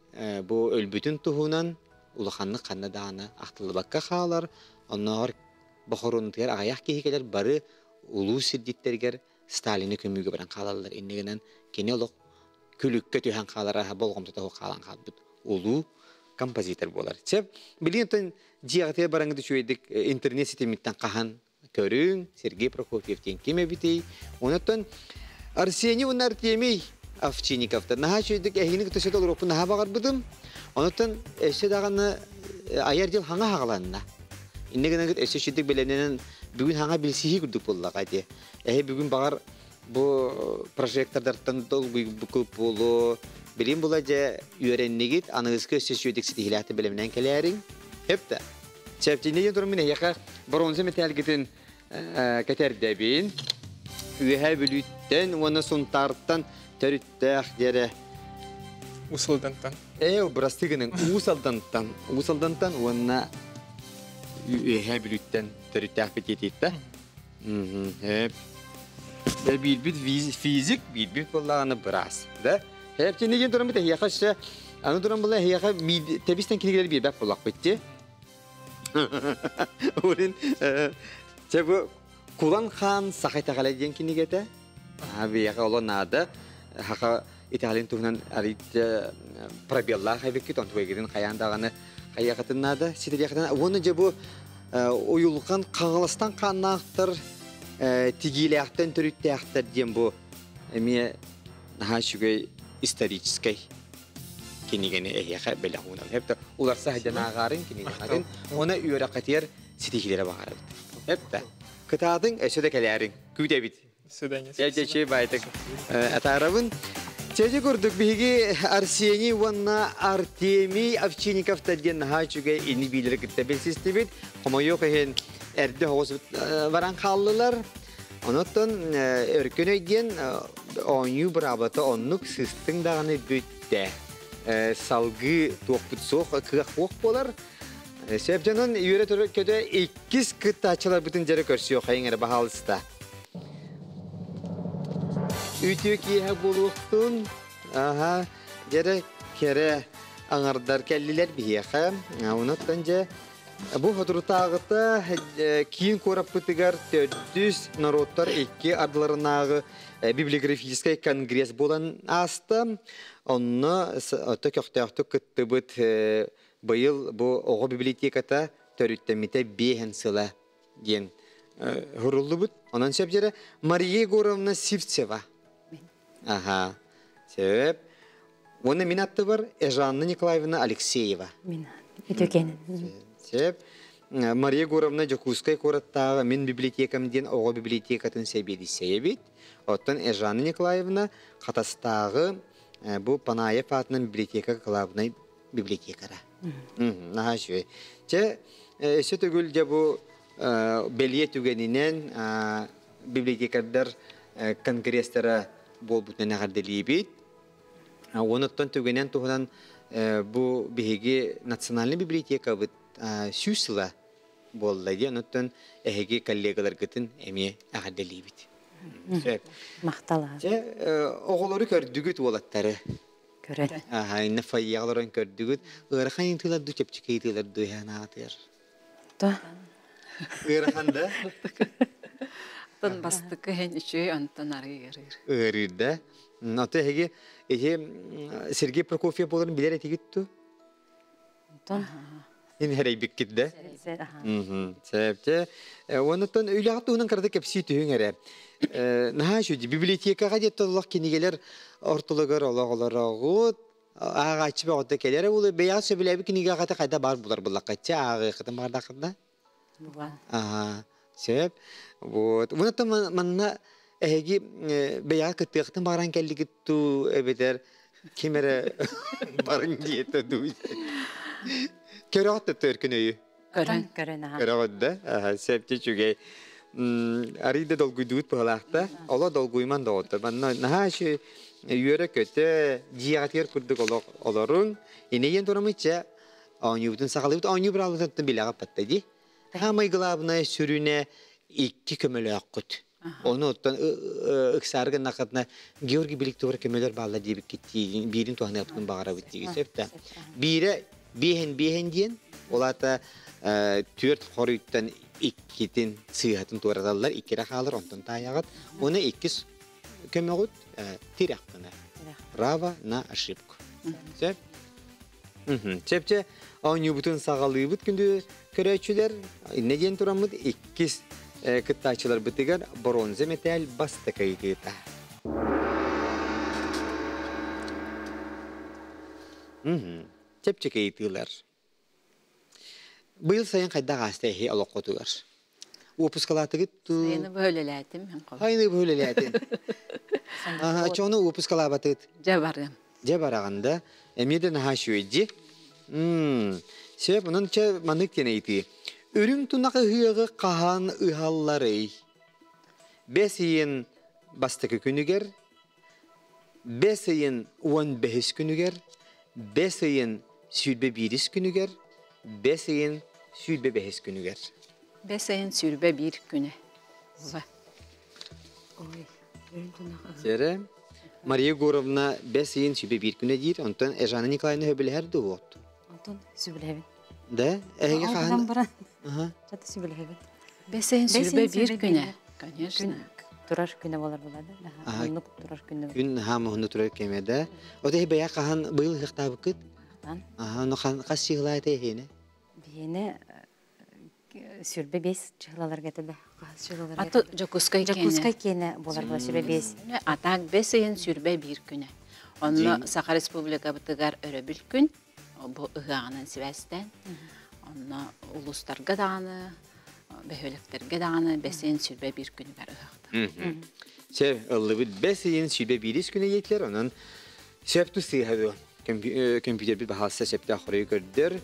бу өлбүтүн туһунан улаханнык ханна даҕаны ахтыллыбакка хаалар. Оннооҕор бохоруонутугар аҕыйах киһи кэлэр бары улуу сирдиттэригэр Сталины көмүүгэ баран хаалаллар. Иннэ гынан кини олох күлүккэ түһэн хаалара болҕомтото хаалан хаалбыт улуу композитор буолар. Чэ, билигин дьиэҕитигэр бараҥҥыт үчүгэйдик интернет ситимиттэн хаһан көрүҥ, Сергей Прокофьев диэн ким эбитий? Онуттан Арсений уонна Артемий Овчинниковтар наһаа үчүгэйдик эһигини кытта сөтө олоруохпун наһаа баҕарбытым. Онуттан өссө даҕаны айар дьыл хаҥа хаҕаланна. Иннэ гынагыт өссө үчүгэйдик бэлэмнэнэн бүгүн хаҥа билсиһии курдук буоллаҕа дии. Эһи бүгүн баҕар бу прожектордартан долгуйбуккут буолуо. Билим була дьэ үөрэннигит, аныгыскы өссө үчүгэйдик ситиһиилээхтик бэлэмнээн кэлээриҥ. Эптэ. Чэпчине диэн туран мин эһиэхэ бронза мэтээлгитин кэтэрдэбин. Үөһээ Бүлүүттэн уонна Сунтаартан төрүттээх диэрэ. Уус Алдантан. Бырастыы гының Уус Алдантан. Уус Алдантан уонна Үөһээ Бүлүүттэн төрүттээх битиэтиттэ. Биирбит физик, биирбит буоллаҕына быраас. Да? Чэпчине диэн туран бит эһиэхэ өссө аны туран була эһиэхэ тэбистэн кинигэлэр биэрбэт буоллахпыт дии. Урин чэ бу Кулан хаан саха итэҕэлэ диэн кинигэтэ. Биһиэхэ оло наада. Хаха итэҕэлин туһунан арыйда пробеллаах эбиккит, онтугайгытын хайаан даҕаны хайыахытын наада, ситириэхитин. Уонна дьэ бу уйулҕан Хаҥаластан хааннаахтар, тигиилээхтэн төрүттээхтэр диэн бу эмиэ наһаа үчүгэй историческай кинигэни эһиэхэ бэлэх уунабын. Эптэ уларса сылдьан ааҕаарын кинигэҕитин уонна үөрэххитигэр ситиһиилэри баҕарабыт. Эптэ кытаатыҥ, өссө да кэлээриҥ. Күүтэбит. Свидание. Чэ, байтык. Атаарабын. Чэжи курдук биһиги Арсений уонна Артемий Овчинниковтар диэн наһаа үчүгэй ини биилэри кытта билсистибит. Хомойуох иһин эрдэ оҕус баран хааллылар. Онуттан өркөн өй диэн оонньуу быраабата оннук сыстыҥ даҕаны бүттэ. Салгыы туохпут суох, кыах суох буолар. Сөп дьонун үөрэ көтө иккис кыттааччыларбытын дьэрэ көрсүөххэйиҥ эрэ баһаалыста. Үтүө киэһэ буолуохтун. Аха, дьэрэ кэрэ аҥардар кэллилэр биһиэхэ. Онуттан дьэ бу соторутааҕыта киин куораппытыгар төрдүс норуоттар икки ардыларынааҕы библиографическай конгресс буолан ааста. Онно ото көхтөөхтүк кыттыбыт быйыл бу оҕо библиотеката төрүттэммитэ биэһэн сыла диэн хуруллубут. Онон сөп дьэрэ Мария Егоровна Сивцева. Аха, сөп. Уонна мин аттыбар Эжанна Николаевна Алексеева. Мин үтүкенин. Сөп. Мария Егоровна Дьокуускай куораттааҕы Мин библиотекам диэн оҕо библиотекатын сэбиэдиссэйэбит. Оттон Эжанна Николаевна Хатастааҕы бу Панаев аатынан библиотека главнай библиотекара. Наһаа үчүгэй. Чэ, өссө төгүл дьэ бу бэлиэ түгэнинэн библиотекардар конгресстара буолбутунан эҕэрдэлиибит. Онуттан түгэнэн туһунан бу биһиги национальный библиотекабыт 100 сыла буолла диэн онуттан эһиги коллегаларгытын эмиэ эҕэрдэлиибит. Сөп. Махтал. Чэ, оҕолору көрдүгүт уолаттары. Көрөн. Аха, инне фойеҕа көрдүгүт. Ыарахан ыйытыылар ду чэпчэки ыйытыылар ду анаатыгар. То. Ыарахан да? Тон бастыкы һэн үчүгэй онтон арыы ыарыыр. Ыарыыр да. Ото эһиги эһи Сергей Прокофьев буоларын билэр этигит ту? Онтон. Ин хэрейбиккит да? Сөп. Онуттан үлэҕэ туһунан кырата кэпсии түһүҥ эрэ. Наһаа үчүгэй библиотекаҕа диэт олох кинигэлэр ортологор олох олороҕут. Ааҕааччы бөҕөтө кэлэр буолуо. Бэйэҕэ сөбүлээбит кинигэҕэ хайда баар булар буллаххытча ааҕыаххытын баҕардаххытына? Булан. Аха, сөп. Вот. Онуттан манна эһиги бэйэҕэ кыттыахтын баҕаран кэллигит туу эбэтэр Ким эрэ барыҥ диэтэ дуу. Көрөҕүт да төркүн өйү. Көрөн. Көрөн аха. Көрөҕүт да. Сөпче үчүгэй. Арый да долгуйдуут быһалаахта. Оло долгуйман доҕоттор. Манна наһаа үчүгэй үөрэ-көтө, дьиэҕитигэр курдук олох олоруҥ. Инэйэн турамычча оонньуубутун саҕалыыбыт. Оонньуу быраалытыттан билэҕит батта дии. Хаамай главное сүрүнэ икки көмөлөөххүт. Ону оттон ыксаары гыннаххытына Георгий Беликтовар көмөлөр баалла диэбиккит биирин туһаныахпытын баҕарабыт диги сөп да. Биирэ биэһин биэһин диэн, ол аата түөрт хоруйтан иккитин сыыһатын туораталлар, иккирэ хаалар, онтон таайаҕыт. Уонна иккис көмөҕүт тирэх гына. Право на ошибку. Сөп? Чэпчэ оонньуубутун саҕалыыбыт күндү көрөөччүлэр. Иннэ диэн тураммыт иккис кыттааччыларбытыгар бронза мэтээл бастакы ыйытыыта. Чэпчэки ыйытыылар. Быйыл сайын хайдах ааста эһи олоххутугар? Уопускалаатыгыт туу? Сайыны бөһөлөлээтим. Сайыны бөһөлөлээтин. Чону уопускалаабатыгыт? Дьэ барыам. Дьэ бараҕын да, эмиэ да наһаа үчүгэй Сөп, онон чэ маннык диэн ыйытыы. Үрүҥ тунах ыһыаҕы хаһан ыһалларый? Бэс ыйын бастакы күнүгэр, бэс ыйын уон бэһис күнүгэр, бэс ыйын 21 күнүгэр, бэс ыйын 25 күнүгэр. Бэс ыйын 21 күнэ. Ой, үрүҥ тунах ыһыаҕы. Сэрэ, Мария Егоровна бэс ыйын 21 күнэ диир, онтон Эжана Николаевна сөбүлэһэр дуо? Онтон сөбүлэһэбин. Да? Эһиги хаһан? баран. Чата сөбүлэһэбин. Бэс ыйын 21 күнэ. Конечно. Турар күнэ болар булады. Оннук турар күнэ. Күн хаам оһуну турар кеме да. О теһи бэйэ хаһан быйыл ыһыктаабыккыт? Аха, ону хас чыһылаа этэ эһиэнэ? Биһиэнэ сүрбэ бес чыһылаларга этэ да. Хас чыһылаларга. Аты Дьокуускай киэнэ. Дьокуускай киэнэ болар була сүрбэ бес. Атак бес ыйын сүрбэ биир күнэ. Онно Саха Республикабытыгар өрөбүл күн, бу ыһыаҕынан сибээстээн. Онно улуустарга даҕаны, бөһүөлэктэргэ даҕаны бэс ыйын сүрбэ биир күнүгэр ыһыахтар. Сөп, ыллыбыт бэс ыйын сүрбэ биирис күнэ диэтилэр, онон сөп тус сыыһа дуо? Компьютербит баһаалса сөптөөх хоруйу көрдөр.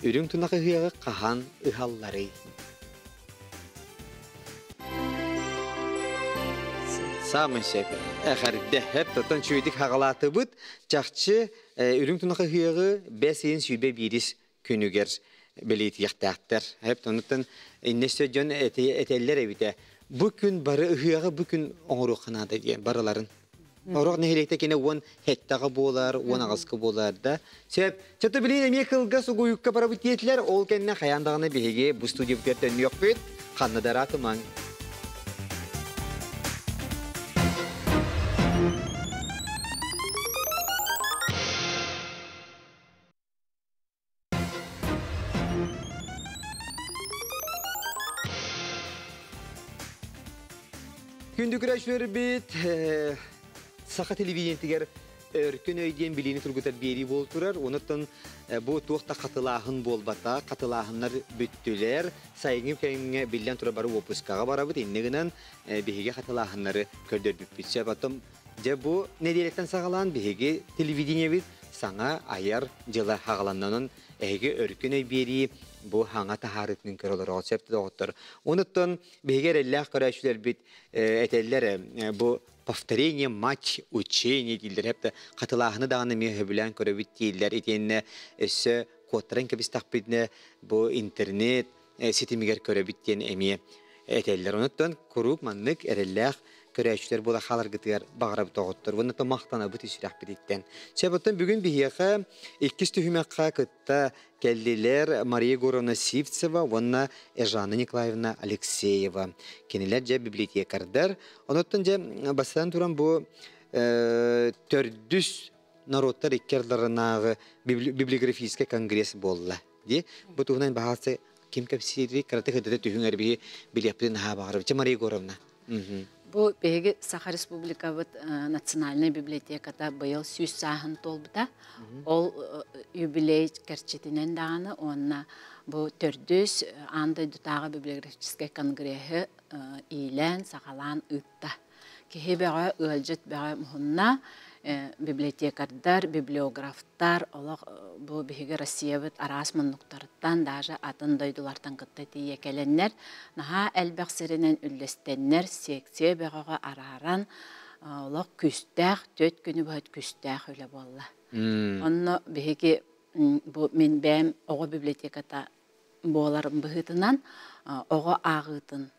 Үрүҥ тунах ыһыаҕы хаһан ыһалларый? Самый сөп. Эҕэрдэ. Хэп тотон чүйдик хаҕалаатыбыт. Чахчы үрүҥ тунах ыһыаҕы бэс ыйын сүүрбэ биирис күнүгэр бэлиэтиэхтээхтэр. Хэп тонуттан иннессе дьон этэллэр эбитэ. Бу күн бары ыһыаҕы бу күн оҥоруохха наада диэн барыларын. Орох нэһилиэкте кини уон хеттаҕа буолар, уон аҕыска буолар да. Сөп. Чато билин эмиэ кылга сугуйукка барабыт диэтилэр. Ол кэннэ хайаан даҕаны биһиги бу студиябытыгар төннүөхпүт. Ханна да ыраатымаҥ. Күндү көрөөччүлэрбит, Саха телевидениетигэр өркөн өй диэн билиини тургутар биэрии буол турар. Онуттан бу туох да хатылааһын буолбата, хатылааһыннар бүттүлэр. Сайыҥҥы кэмҥэ биллэн турар бары уоппускаҕа барабыт. Инньэ гынан биһиги хатылааһыннары көрдөрбүппүт. Сөп, оттон дьэ бу нэдиэлэттэн саҕалаан биһиги телевидениебит саҥа айар дьыла хаҕаланнанан эһиги өркөн өй биэрии бу хаҥа таһаарыытын көрө олороҕут сөп доҕоттор. Онуттан биһиги эрэллээх көрөөччүлэрбит этэллэр бу повторение мать учение дииллэр хэп да хатылааһыны даҕаны эмиэ сөбүлээн көрөбүт дииллэр итиэннэ өссө куоттаран кэбистэхпитинэ бу интернет ситимигэр көрөбүт диэн эмиэ этэллэр. Онуттан куруук маннык эрэллээх көрөөччүлэр буола хааларгытыгар баҕарабыт оҕоттор. Уонна махтанабыт сүрэхпититтэн. Сөп, бүгүн биһиэхэ иккис түһүмэххэ кытта кэллилэр Мария Егоровна Сивцева уонна Эжана Николаевна Алексеева. Кинилэр дьэ библиотекардар. Онуттан дьэ бастан туран бу төрдүс народтар икки ардыларынааҕы библиографическай конгресс буолла. Ди бу туһунан баһаасы ким кэпсиири караты хыдыта түһүҥэр биһи билиэхпитин наһаа баҕарабыт. Мария Егоровна. Бу биһиги Саха Республикабыт национальнай библиотеката быйыл сүүс сааһын туолбута. Ол юбилей кэрчитинэн даҕаны уонна бу төрдүс аан дойдутааҕы библиографическай конгреһы иилээн, саҕалаан ыытта. Киһи бөҕө, ыалдьыт бөҕө муһунна. Библиотекардар, библиографтар, олох бу биһиги Россиябыт араас муннуктарыттан, даже атын дойдулартан кытта тиийэ кэлэннэр, наһаа элбэх сиринэн үллэстэннэр, секция бөҕөҕө арааран, олох күүстээх, 4 күнү быһа күүстээх үлэ буолла. Онно биһиги бу мин бэйэм оҕо библиотеката буоларым быһыытынан оҕо ааҕыытын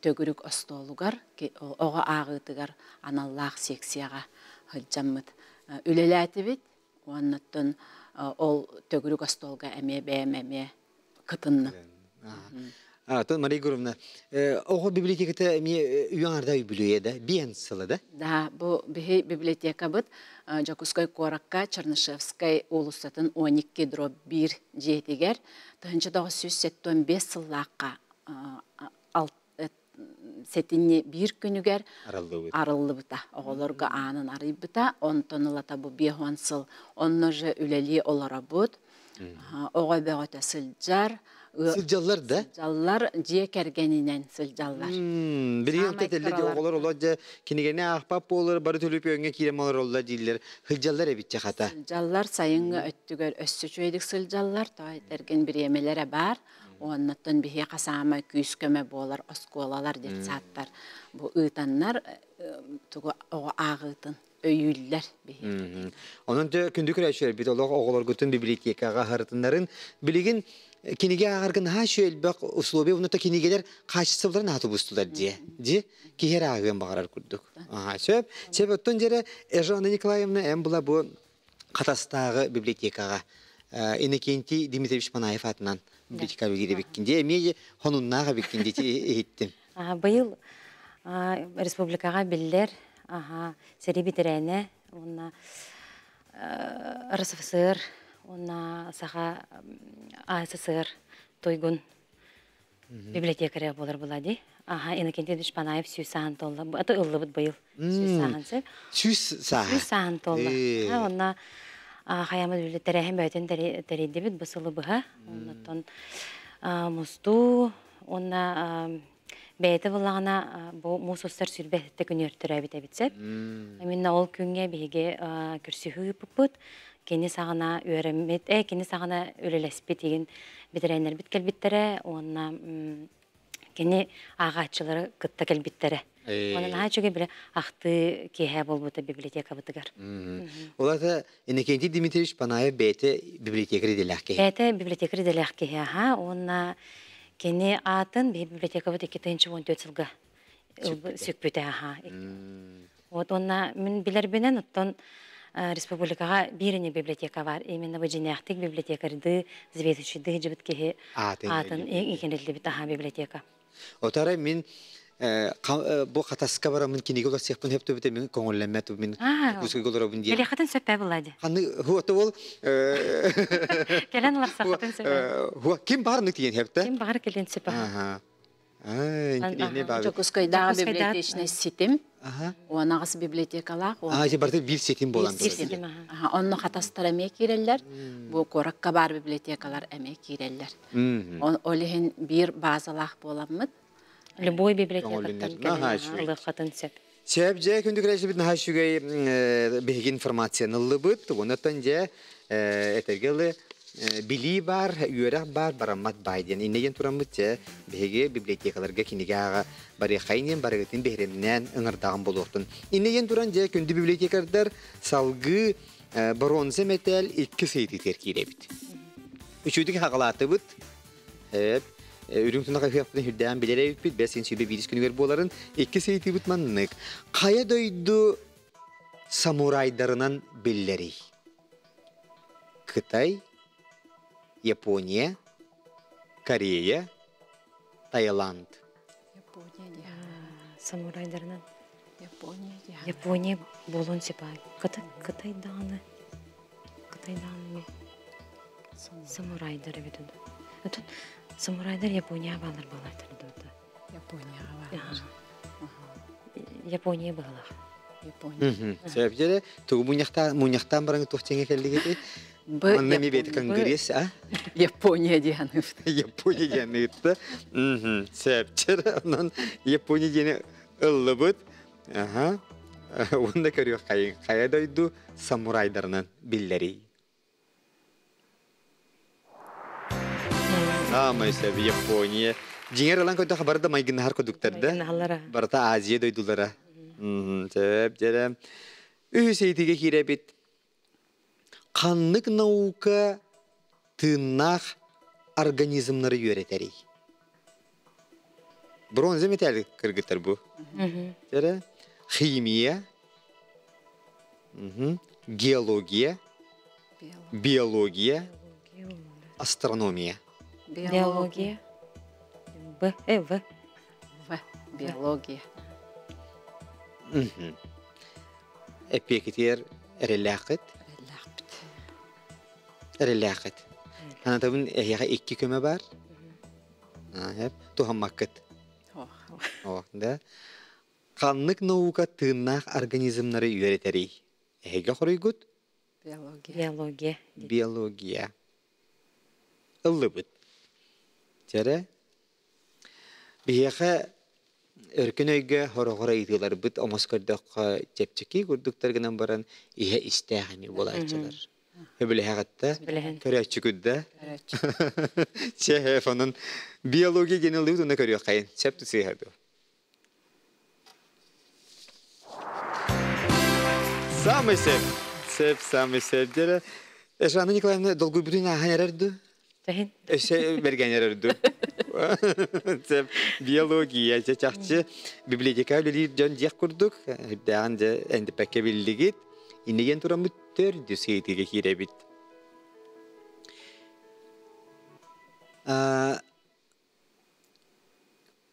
төгүрүк остуолугар, оҕо ааҕыытыгар аналлаах секцияҕа сылдьаммыт үлэлээтибит. Оннуттан ол төгүрүк остуолга эмиэ бэйэм эмиэ кытынным. Тон Мария Егоровна, оҕо библиотеката эмиэ үйэҥарда үбүлүөйэ да, биэн сыла да? Да, бу биһи библиотекабыт Дьокуускай куоракка Чернышевскай уулуссатын 12/1 дьиэтигэр 1975 сыллаахха 7-сэтинньи 1 күнүгэр арыллыбыта. Оҕолорго аанын арыйбыта. Онтон ылата бу 50 сыл онно же үлэлии олоробут. Оҕо бөҕөтө сылдьар. Сылдьаллар да? Сылдьаллар, дьиэ кэргэнинэн сылдьаллар. Билигин тетелле де оҕолор олор дьэ кинигени аахпап буолар бары төлөпүөҥҥэ киирэн олороллор дииллэр. Сылдьаллар эбитчэ хата. Сылдьаллар, сайыҥҥы өттүгэр өссө үчүгэйдик сылдьаллар, тоҕо этэргин бириэмэлэрэ баар. Оннуттан биһиэхэ саамай күүс-көмө буолар оскуолалар, детсадтар бу ыытаннар тугу оҕо ааҕыытын өйүүллэр биһиэхэ. Онон те күндү көрөөччүлэрбит олох оҕолоргутун библиотекаҕа сырытыннарыҥ. Билигин кинигэ ааҕарга наһаа элбэх условия онно кинигэлэр хаачыстыбаларын наһаа тубустулар дии. Дии киһи эрэ ааҕыан баҕарар курдук. Аха, сөп. Сөп оттон дьэрэ Эжана Николаевна эн була бу Хатастааҕы библиотекаҕа Иннокентий Дмитриевич Панаев аатынан библиотека эбиккин дии. Эмиэ хонуннаах эбиккин дии иһиттим. Быйыл республикаҕа биллэр сэрии бэтэрээнэ уонна РСФСР уонна Саха АССР туйгун библиотекаря буолар була дии. Аха, Иннокентий Дмитриевич Панаев 100 сааһын туолла. Аты ыллыбыт быйыл. 100 сааһын сөп. 100 сааһа. 100 сааһын туолла. Онно хаямыт биле тэрээһин бөтөн тэрийдибит бу сылы быһа. Оннуттан мустуу, онна бэйэтэ буллаҕына бу муус устар 27 күн өртөрөөбүт эбит сөп. Именно ол күҥҥэ биһиги көрсүһүү ыыппыппыт. Кини саҕана үөрэммит, кини саҕана үлэлэспит игин бэтэрээннэрбит кэлбиттэрэ, уонна кини ааҕааччылары кытта кэлбиттэрэ. Онон наһаа үчүгэй биле ахтыы киэһэ буолбута библиотекабытыгар. Ол Иннокентий Дмитриевич Панаев бэйэтэ библиотекарь идэлээх киһи. Бэйэтэ библиотекарь идэлээх киһи, аха, уонна кини аатын биһи библиотекабыт 2014 сылга сүкпүтэ, аха. Вот онна мин билэрбинэн оттон республикаҕа биир библиотека бар. Именно бу дьиҥнээхтик библиотекарды, заведующийды жибит киһи аатын иҥэриллибит аха библиотека. Отара мин бу Хатаска барамын кинигэ уларсыахпын сөп түбүтэ мин көҥүллэммэт мин кускай олоробун диэн. Кэлиэххитин сөп буолла. Ханны хуата ол Кэлэн уларсаххытын сөп. Хуа ким барны тиен хепте? Ким баар кэлин сөп. Аха. Интине баар. Дьокуускайдааҕы библиотечный ситим. 18 библиотекалаах. Аа, же барда бир ситим болан. Биир ситим. Онно Хатастар эмиэ киирэллэр. Бу куоракка баар библиотекалар эмиэ киирэллэр. Ол иһин биир базалаах буоламмыт. Любой библиотекаттан кэлэн ылыаххытын сөп. Сөп дьэ күндү көрөөччүлэрбит наһаа үчүгэй биһиги информацияны ыллыбыт. Оннуттан дьэ этэргэ билии бар, үөрэх бар, бараммат баай диэн. Иннеген тураммыт дьэ биһиги библиотекаларга кинигэ ааҕа барыаххайын барыгытын биһиримнээн ыҥырдаҕын буолуохтун. Иннеген туран дьэ күндү библиотекардар салгыы бронза мэтээл икки сыйтытер кииребит. Үчүгдүк хагалаатыбыт. Үрүҥ тунах ыһыахпытын үрдээн билэр эбиппит, бэс 21 күнүгэр буоларын икки сыйтыбыт маннык. Хайа дойду самурайдарынан биллэрий? Кытай, Япония, Корея, Таиланд. Япония. Самурайдарынан. Япония. Япония буолуон сөп. Кытай Кытайдааны. Кытайдааны самурайдар эбит. Отон самурайдар Япония баалар балайтар да. Япония баар. Япония баалар. Япония. Сөп дьэ тугу муньахтаан баран туох кэллигити? Манна ми бэйэтэ конгресс, а? Япония диэн. Япония диэн ыытта. Сөп. Онон Япония диэни ыллыбыт. Аха. Уонна көрүөххэйиҥ, хайа дойду самурайдарынан биллэрий? Саамай сөп Япония. Дьиҥэр ылан көрдөххө бары да майгыннаһар курдуктар да. Майгыннаһаллара. Барыта Азия дойдулара. Сөп, дьэрэ. Үһүс ыйытыыга киирэбит. Ханнык наука тыыннаах организмнары үөрэтэрий? Бронза металл кыргыттар бу. Дьэрэ. Химия, геология, биология, астрономия. Биология. Б, В. В. Биология. Эппиэкитигэр эрэллээххит? Эрэллээхпит. Эрэллээххит. Санатабын эһиэхэ икки көмө баар. Туһаммаккыт. О, да. Ханнык наука тыыннаах организмнары үөрэтэрий? Эһиги хоруйгут? Биология. Биология. Биология. Ыллыбыт. Чэрэ. Биһиэхэ өркөн өйгө хороҕор ыйытыыларбыт омос көрдөххө чэпчэки курдуктар гынан баран иһэ истээх эми буолааччылар. Сөбүлэһэҕиттэ? Көрөөччүгүт да? Чэ, онон биология диэн ыллыбыт уонна көрүөххэйин. Сөп сыыһа дуо? Самый сөп. Сөп, самый сөп. Дьэрэ, Жанна Николаевна долгуйбутун ааһан эрэр дуу? Тэһин. Өссө бэргэн эрэр дуу? Сөп. Биология, дьэ чахчы библиотека үлэлиир дьон диэх курдук, үрдээҕин дьэ эндэппэккэ биллигит. Иннигэн тураммыт төрдүс ыйытыыга киирэбит.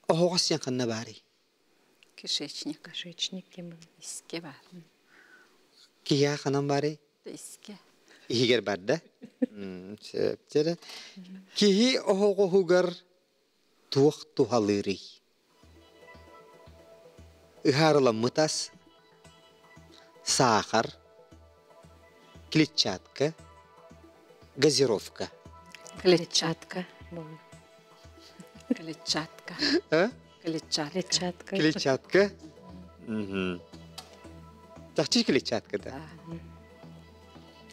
Оһоҕос сиэн ханна баарый? Кишечник. Кишечник диэн был. Иске бар. Киһиэхэ ханан баарый? Иске. Иһигэр бар да? Сөп. Киһи оһоҕоһугар туох туһалыырый? Ыһаарыламмыт ас, саахар, клетчатка, газировка. Клетчатка. Клетчатка. Клетчатка. А? Клетчатка. Клетчатка. Клетчатка. Чахчы клетчатка да.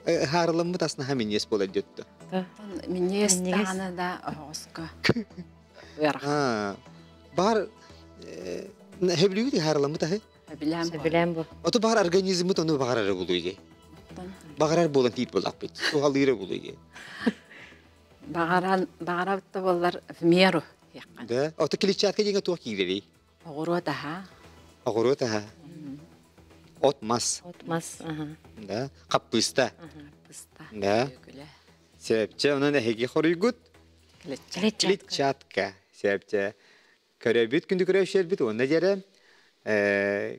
Ыһаарыламмыт ас наһаа минньиэс буолар диэттэ. Минньиэс даҕаны да оһоҕоско. Ыарахан. Баар сөбүлүүгүт ыһаарыламмыт аһы? Сөбүлээн бу. Ото баар организммыт ону баҕарара булуй Баҕарар буолан тиит буоллахпыт. Туһалыыра булуй Баҕаран баҕарабыт да буоллар в меру Да. Ото клетчатка диэҥэ туох киирэрий? Оҕуруот аһа. Оҕуруот аһа. От мас. От мас, аха. Да. Хаппыыста. Хаппыыста. Да. Сөпчэ, онон эһиги хоруйгут? Клетчатка. Клетчатка. Сөпчэ. Көрөбүт күндү көрөөччүлэрбит уонна дьэрэ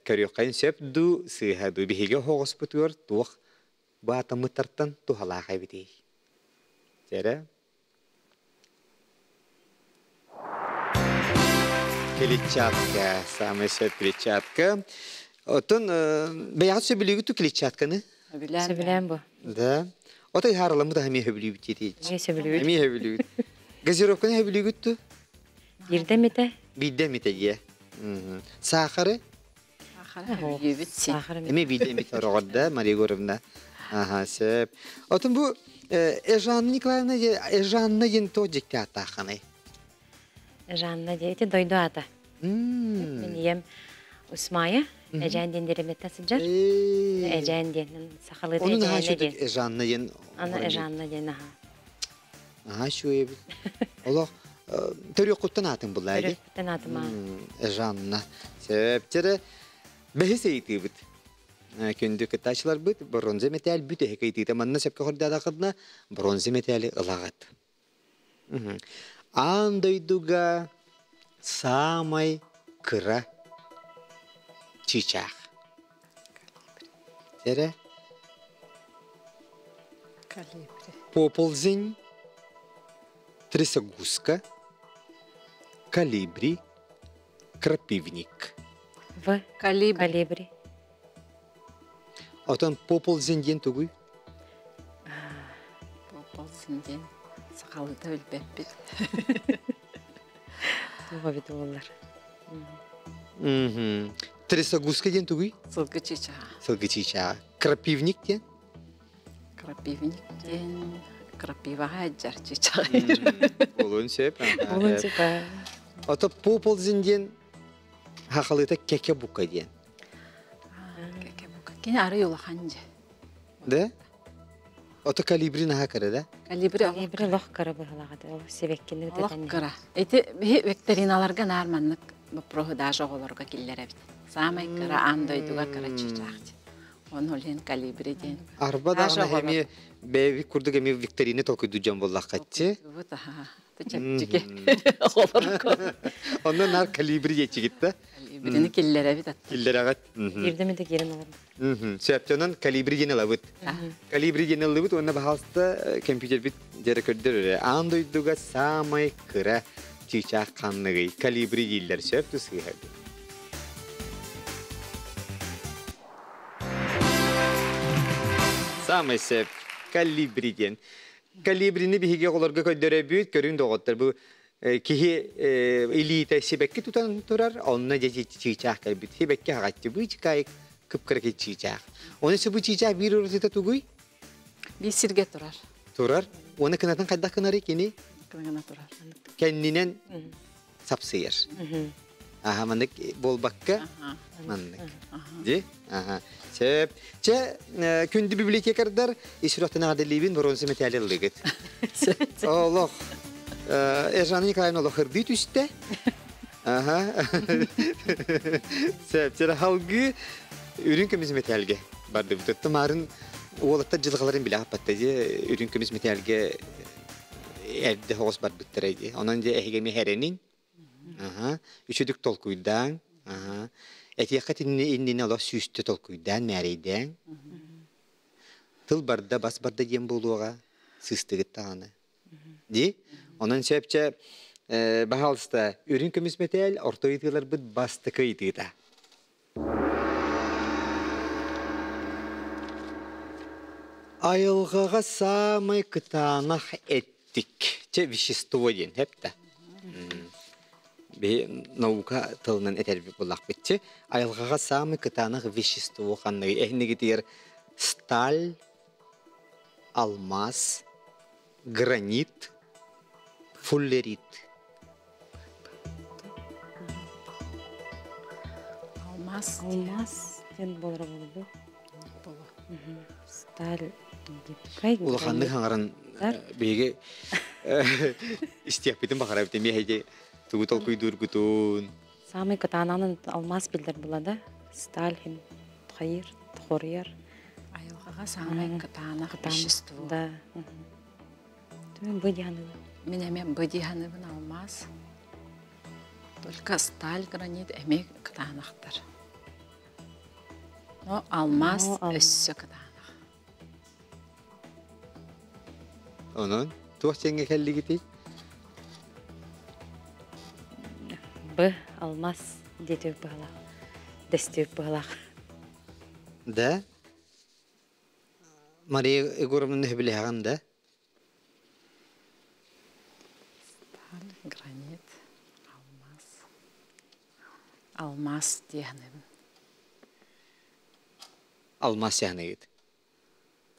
көрүөххэ сөп дуу, сыыһа дуу биһиги оһоҕоспутугар туох баатаммыттартан туһалаах эбитий? Дьэрэ. Клетчатка, самый сөп клетчатка. Оттон бэйэҕит сөбүлүүгүт клетчатканы? Сөбүлээн бу. Да. Ото ыһаарыламмыт аһа эмиэ сөбүлүүбүт диэтиич. Эмиэ сөбүлүүбүт. Эмиэ сөбүлүүбүт. Газировканы сөбүлүүгүт ту? Биирдэ эмитэ. Биирдэ эмитэ дьиэ. Саахары? Саахары сөбүлүүбүт син. Эмиэ биирдэ эмит ороҕор да, Мария Егоровна. Аха, сөп. Отон бу Эжанна Николаевна Эжанна диэн туох дьикти ааттаахханый? Жанна диэ ити дойду аата. Мин ийэм Усмая Эжээн диэн дэриэбинэттэн сылдьар. Эжээн диэн сахалыыта Onun наһаа Эжээнэ диэн. Эжанна диэн. Аны Эжанна диэн аха. Наһаа үчүгэй эбит. Олох төрүөххүттэн аатын буллаа дии. Төрүөхпүттэн аатым аа. Эжанна. Сөп. Бэһис ыйытыыбыт. Күндү кыттааччыларбыт бронза мэтээл бүтэһик ыйытыыта манна сөпкө хордаатаххытына бронза мэтээли ылаҕыт. Аан дойдуга саамай кыра чыычаах. Эрэ? Калибри. Поползень, трясогузка, калибри, крапивник. В. Калибри. Калибри. Отон поползень диэн тугуй? Поползень диэн сахалыта билбэппит. Туга бит буоллар. Трясогузка диэн тугуй? Сылгы чыычааҕа. Сылгы чыычааҕа. Крапивник диэн? Крапивник диэн крапиваҕа дьар чыычааҕа. Буолуон сөп. Буолуон сөп. Ото поползин диэн хахалыта кеке бука диэн. Кеке бука. Кини арый улахан дьэ. Да? Ото калибри наһаа кыра да? Калибри Калибри лох кыра быһылаҕа ол сибэккини Олох кыра. Ити биһи викториналарга наар маннык боппуруоһу даже оҕолорго киллэрэбит. Саамай кыра аан дойдуга кыра чыычаах. Оны ол иһин калибри диэн. Арба даҕаны эмиэ бэйэбит курдук эмиэ викторина толкуйдуу дьон буоллаххаччы. Бут аха. Чэпчэки оҕолорго. Онно наар калибри диэччигит да? Калибрини киллэрэбит атта. Киллэрэҕит. Биирдэ да киирэн олорбут. Сөптөнөн калибри диэн ылабыт. Калибри диэн ыллыбыт уонна баһаалыста компьютербит дьэрэ көрдөр Аан дойдуга саамай кыра чыычаах ханныгый? Калибри дииллэр сөп сыыһа. Саамай сөп калибри диэн. Калибрини биһиги оҕолорго көрдөрөбүт, көрүҥ доҕоттор бу киһи илиитэ сибэкки тутан турар, онно дьэ чыычаах кэлбит. Сибэкки хаҕаччы быычыкаайык кып-кыракый чыычаах. Оны бу чыычаах биир уратыта тугуй? Биир сиргэ турар. Турар. Оны кынатын хайдах кынары кини? Кынына турар. Кэннинэн сапсыйар. Аха, маннык буолбакка, маннык. Ди? Аха. Сөп. Чэ, күндү библиотекардар, ис сүрэхтэн эҕэрдэлиибин, боруонса мэтээли ыллыгыт. Олох. Эржана Николаевна олох ырдыы түстэ. Аха. Сөп. Чэ, халгыы үрүҥ көмүс мэтээлгэ бардыбыт. Оттон марын уолаттар дьылҕаларын билэ аппатта дии. Үрүҥ көмүс мэтээлгэ эрдэ соҕус барбыттара дии. Онон дьэ эһиги эмиэ хэрэниҥ. Аха. Үчүдүк толкуйдаан. Аха. Этиэххэ иннинэ олох сүүстэ толкуйдаан, мээрэйдээн. Тыл барда, бас барда диэн буолуоҕа. Сыыстыгыт даҕаны. Дии? Онон сөпчө баһаалыста үрүҥ көмүс мэтээл орто ыйытыыларбыт бастакы ыйытыыта. Айылҕаҕа саамай кытаанах эттик, чэ вещество диэн хэптэ. Биһи наука тылынан этэрбит буллахпытчы. Айылҕаҕа саамай кытаанах вещество ханныгый? Эһинигитигэр сталь, алмаз, гранит, фуллерит. Алмаз. Алмаз диэн буолара буолуо. Сталь гибкай. Улаханнык хаҥаран биһиги истиэхпитин баҕарабыт эмиэ эһиги тугу толкуйдуургутун. Самый кытаананын алмаз биллэр була да. Сталь хин хайыр, хоруйар. Айылҕаҕа саамай кытаанах вещество. Да. Түмэн бу дианыбын. Мин эмиэ бу дианыбын алмаз. Только сталь, гранит эмиэ кытаанахтар. Но алмаз өссө кытаанах. Онон туох сиэҥҥэ кэллигитий? Б алмаз диэтик быһалаах. Дэстиик быһалаах. Да? Мария Егоровна билэҕин да? Сталь, гранит, алмаз. Алмаз диэхнэбин. Алмаз диэхнэгит?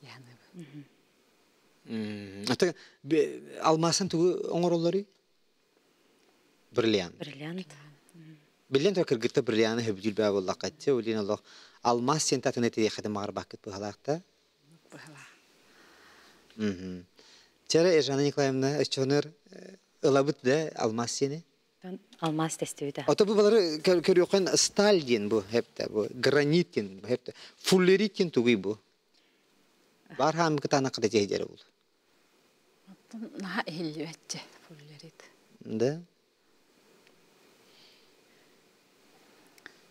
Диэхнэбин. Ата алмазын тугу оҥороллоруй? Бриллиант. Бриллиант. Биллэн турар кыргытта бриллианы хөбүдүүл баа буоллаххатчы, улин олох алмаз сен татын этиэхэтин маҕарбаккыт быһалаахта. Быһалаах. Чара Эржана Николаевна өччөнөр ылабыт да алмаз сени? Алмаз тестибите. Ото бу балары көрүөхөн сталь диэн бу хепте, бу гранит диэн бу хепте, фуллерит диэн тугуй бу? Бар хаам кытаана кыта жеһдері бул. Оттон наха иһиллибэтче фуллерит. Да?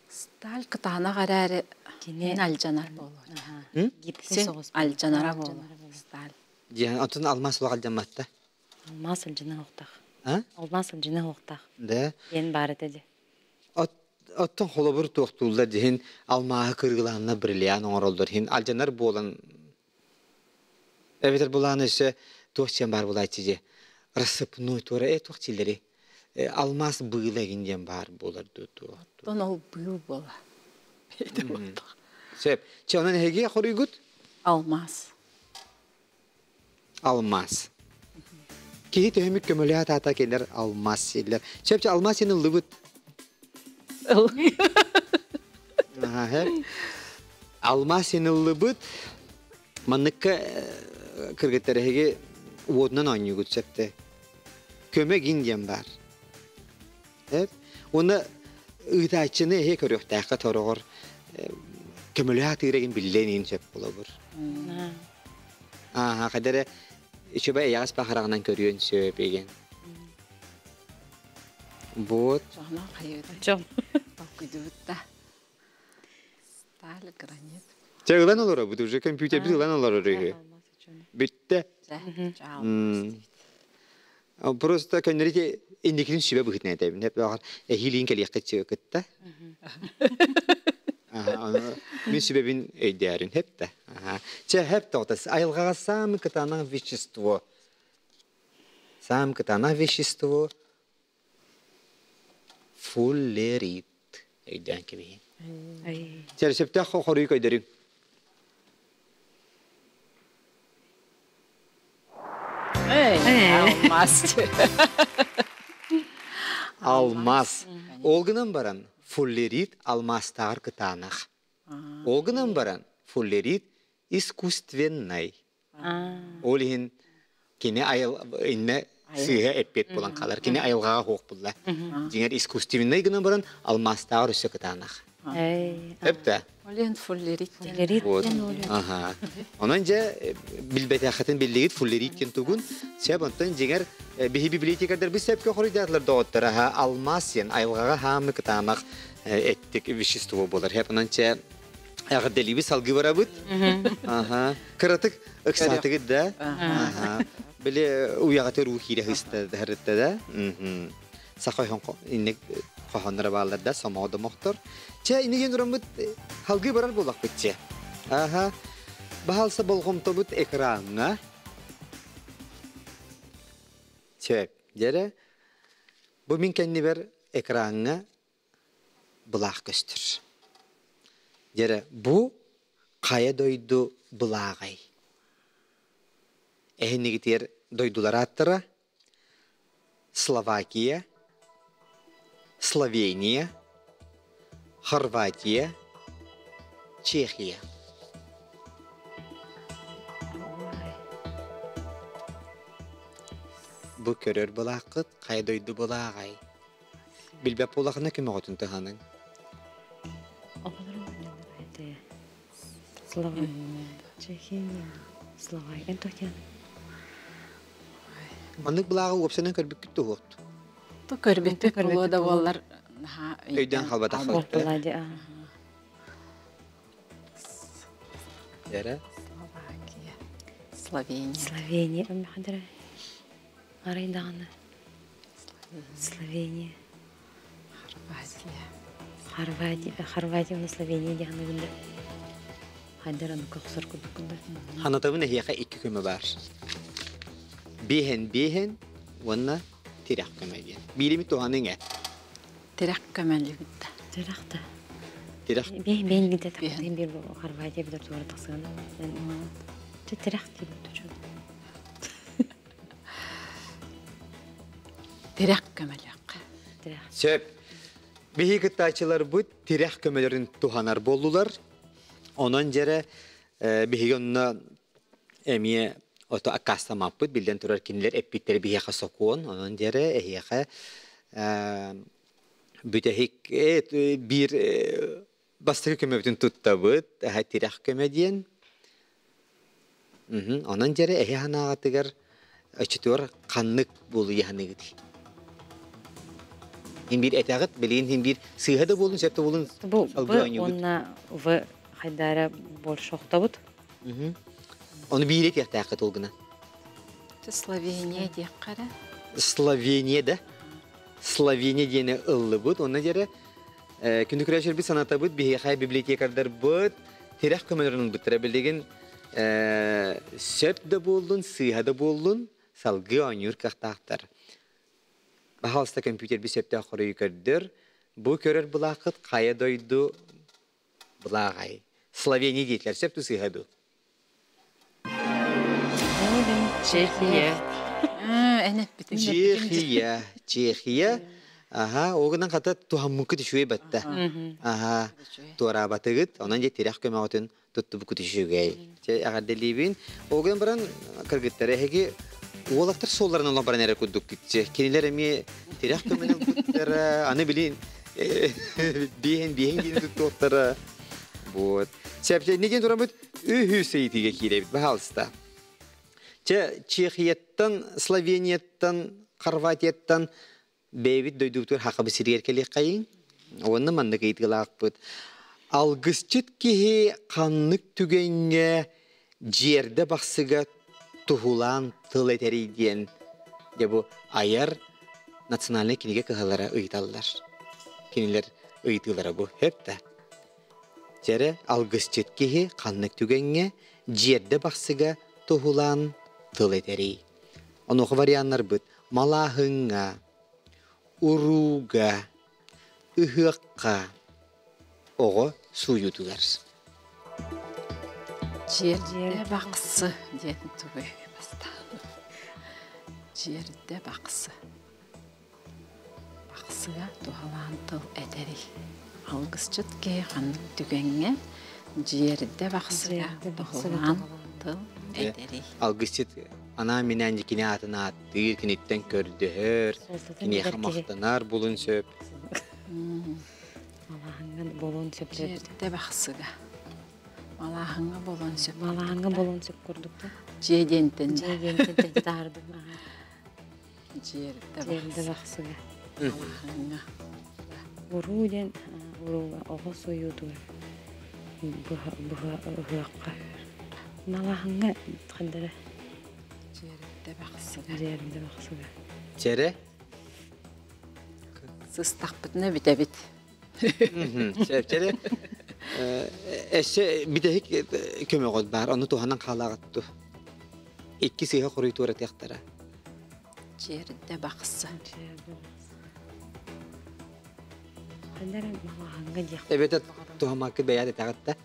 Сталь кытаанах эрээри Кини алдьанар буолуо. Гибкэй соҕус. Алдьанара буолуо. Сталь. Дьиэн оттон алмаз улаҕа алдьамматта. Алмаз алдьана уохтаах. А? Алмаз алдьана уохтаах. Да. Диэн баар этэ дии. Оттон холобур туохтууллар дьиһин алмааһы кыргылаанна бриллиант оҥороллор иһин алдьанар буолан эбэтэр булаан өссө туох диэн баар буолааччы дьэ рассыпной туора туох дииллэри алмаз быыла эгин диэн баар буолар дуу туох. Оттон ол быыл буола. Сөп. Чэ, онон эһиги хоруйгут? Алмаас. Алмаас. Киһи төһөмүк көмөлөһө таата келер алмаас сиэллэр. Сөп, чэ, алмаас сен ыллыбыт. Аха, Алмаас сен ыллыбыт. Манныкка кыргыттар эһиги уотунан оонньуугут сөптө. Көмө гин диэн бар. Уонна ыытааччыны эһиэ көрүөхтээххэ тороҕор көмөлөһө атыырагин биллэн иин сөп болобур. Ааха кадere үчүбэ эйэҕэс бахараҕынан көрүөн сөп еген. Вот. Чоһно хайыыта. Чом. Толкуйдубут да. Сталь, гранит. Чэ ылан олоробут уже компьютербит ылан олорор үһү. Бүттэ. Просто көннөрү инникитин сүбэ быһыытынан этэбин. Hep эһиилиин кэлиэххит сүбэ кытта. Мин сүбэбин өйдөөрүн хеп да. Чэ хеп тоҕотас айылҕаҕа саамы кытаанах вещество. Саам кытаанах вещество фуллерит өйдөөн кэбиһин. Чэ сөптөөх хоруй көйдөрүҥ. Алмаз. Алмаз. Ол гынан баран фуллерит алмаастааҕар кытаанах. Ол гынан баран фуллерит искусственнай. Ол иһин кини айыл инне сыыһа эппиэт буолан хаалар. Кини айылҕаҕа суох булла. Дьиҥэр искусственнай гынан баран алмаастааҕар өссө кытаанах. Эптэ. Олен фуллерит. Фуллерит. Вот. Ага. Онон дьэ билбэтэххитин биллигит фуллерит диэн тугун. Сөп онтон дьиҥэр биһи библиотекардар біз сөпкө хоруйдаатылар доҕоттор аха алмаас диэн айылҕаҕа хаамы кытаанах эттик вещество буолар. Хеп онон чэ эҕэрдэлиибит салгыы барабыт. Аха. Кыратык ыксаатыгыт да. Аха. Били уйаҕа төрүү киирэ хыста да да. Саха инник хоһоонноро бааллар да сомоҕо домохтор. Чэ, инигин ураммыт халгыы барар буоллахпыт чэ. Аха. Баһалса болҕомтобут экраҥҥа. Чэ, дьэрэ, бу мин кэннибэр экраҥҥа былаах көстөр. Дьэрэ, бу хайа дойду былааҕай? Эһинигитиэр дойдулар ааттара Словакия, Словения, Хорватия, Чехия. Бу көрөр былааххыт хайа дойду былааҕай? Билбэт буоллахына көмөҕүтүн туһаныҥ. Оҕолорум это Словакия, Чехия, Словакия, Татьяна. Маннык былааҕы уопсанан көрбүккүт туһуот. Ту көрбүппүт буолуо да буоллар өйдөөн халбатах Яра. Словакия. Словения. Словения. Хадара. Арай даҕаны. Словения. Хорватия. Хорватия. Хорватия уонна Словения диэххэ да. Хайдар аны көхсөр курдук да. Ханатабын эһиэхэ икки көмө баар. Биэһэн биэһэн уонна тирэх көмө диэн. Биирими туһаныҥ ээ. Тирэх көмөлүбүт да. Тирэх да. Тирэх. Биэһ биэһ гидэ тахтын биир Хорватия бидер туора тахсыган. Тирэх диибит тучу. Тирэх көмөлөккө. Тирэх. Сөп. Биһи кыттааччыларбыт тирэх көмөлөрүн туһанар буоллулар. Онон дьэрэ биһиги онно эмиэ ото аккаастамаппыт биллэн турар кинилэр эппиттэрэ биһиэхэ сокуон. Онон дьэрэ эһиэхэ бүтэһик биир бастакы көмөбүтүн туттабыт. Тирэх көмө диэн. Онон дьэрэ эһи ханаҕатыгар өчүтүөр ханнык буолуйаһаныгыт. Хин биир этэҕит, билигин хин биир сыыһа да буолун, сөп да буолун Бу салгыы Б оонньуугут. уонна В хайдара больше охтобут. Ону биир этиэхтээххит ол гына. Словения диэххэ Словения да. Словения диэни ыллыбыт. Онно дьэрэ күнү күрээчэрбит санатабыт, биһиэхэ библиотекардарбыт тирэх көмөлөрүн ылбыттара билигин сөп да буоллун, сыыһа да буоллун, салгыы оонньуур кыахтаахтар. Баһаалыста компьютерби сөптөөх хоруйу көрдөр. Бу көрөр былааххыт хайа дойду Былааҕай. Словения диэтилэр. Сөп тусыһа ду? Чехия. Чехия. Чехия. Аха, оҕынан хата туһаммыккыт үчүгэй батта. Аха, туораабатыгыт, онон дьэ тирэх көмөҕүтүн туттубуккут үчүгэй. Чэ, эҕэрдэлиибин. Оҕын баран кыргыттар эһиги уолаттар суолларынан олох баран эрэ курдук кинилэр эмиэ тирэх көмөнү ылбыттара, аны билин биэһин биэһин диэн туттуохтара. Вот. Сәпчэ, не диэн тураммыт үһү сейтиге киирэбит, баһаалыста. Чэ, Чехияттан, Словенияттан, Хорватияттан бэйэбит дойдубутугар хахабы сиригэр кэлиэххэйиҥ. Уонна маннык ыйытыылаахпыт. Алгысчыт киһи ханнык түгэҥҥэ дьиэрдэ бахсыга туһулаан тыл этэрий диэн дьэ бу айар национальнай кинигэ кыһалара ыйыталлар. Кинилэр ыйытыылара бу хөп да. Дьэрэ алгысчыт киһи ханнык түгэҥҥэ дьиэрдэ бахсыга туһулаан тыл этэрий. Онуоха варианнарбыт малааһыҥҥа, урууга, ыһыахха, оҕо сууйуутугар. Дьиэрдэ бахсы диэн тугуй бастаан. Дьиэрдэ бахсы. Бахсыга туһалаан тыл этэрий. Алгысчыт киһи ханнык түгэҥҥэ дьиэрдэ бахсыга туһалаан тыл этэрий. Алгысчыт анаан-минээн кини аатын ааттыыр, киниттэн көрдөһөр, киниэхэ махтанар булун сөп. Малааһыҥҥа буолуон сөп. Дьиэрдэ бахсыга. Малааһыҥҥа буолуон сөп. Малааһыҥҥа буолуон сөп курдук да. Дьиэ диэнтэн. Дьиэ диэнтэн тэлбит аһардым. Дьиэрдэ бахсыга. Малааһыҥҥа. Уруу диэн урууга оҕо суйуутугар быһыахха. Малааһыҥҥа хандара. Дьиэрдэ бахсыга. Дьиэрдэ бахсыга. Чэрэ? Сыстахпытына бүтэбит. Чэрэ. Эссе бүтэһик көмөҕөт бар, ону туһанан хаалааҕытту. Икки сыыһа хоруй туоратыахтара. Дьиэрдэ бахсы. Эбэтэр туһамаккыт бэйэт этэҕит да.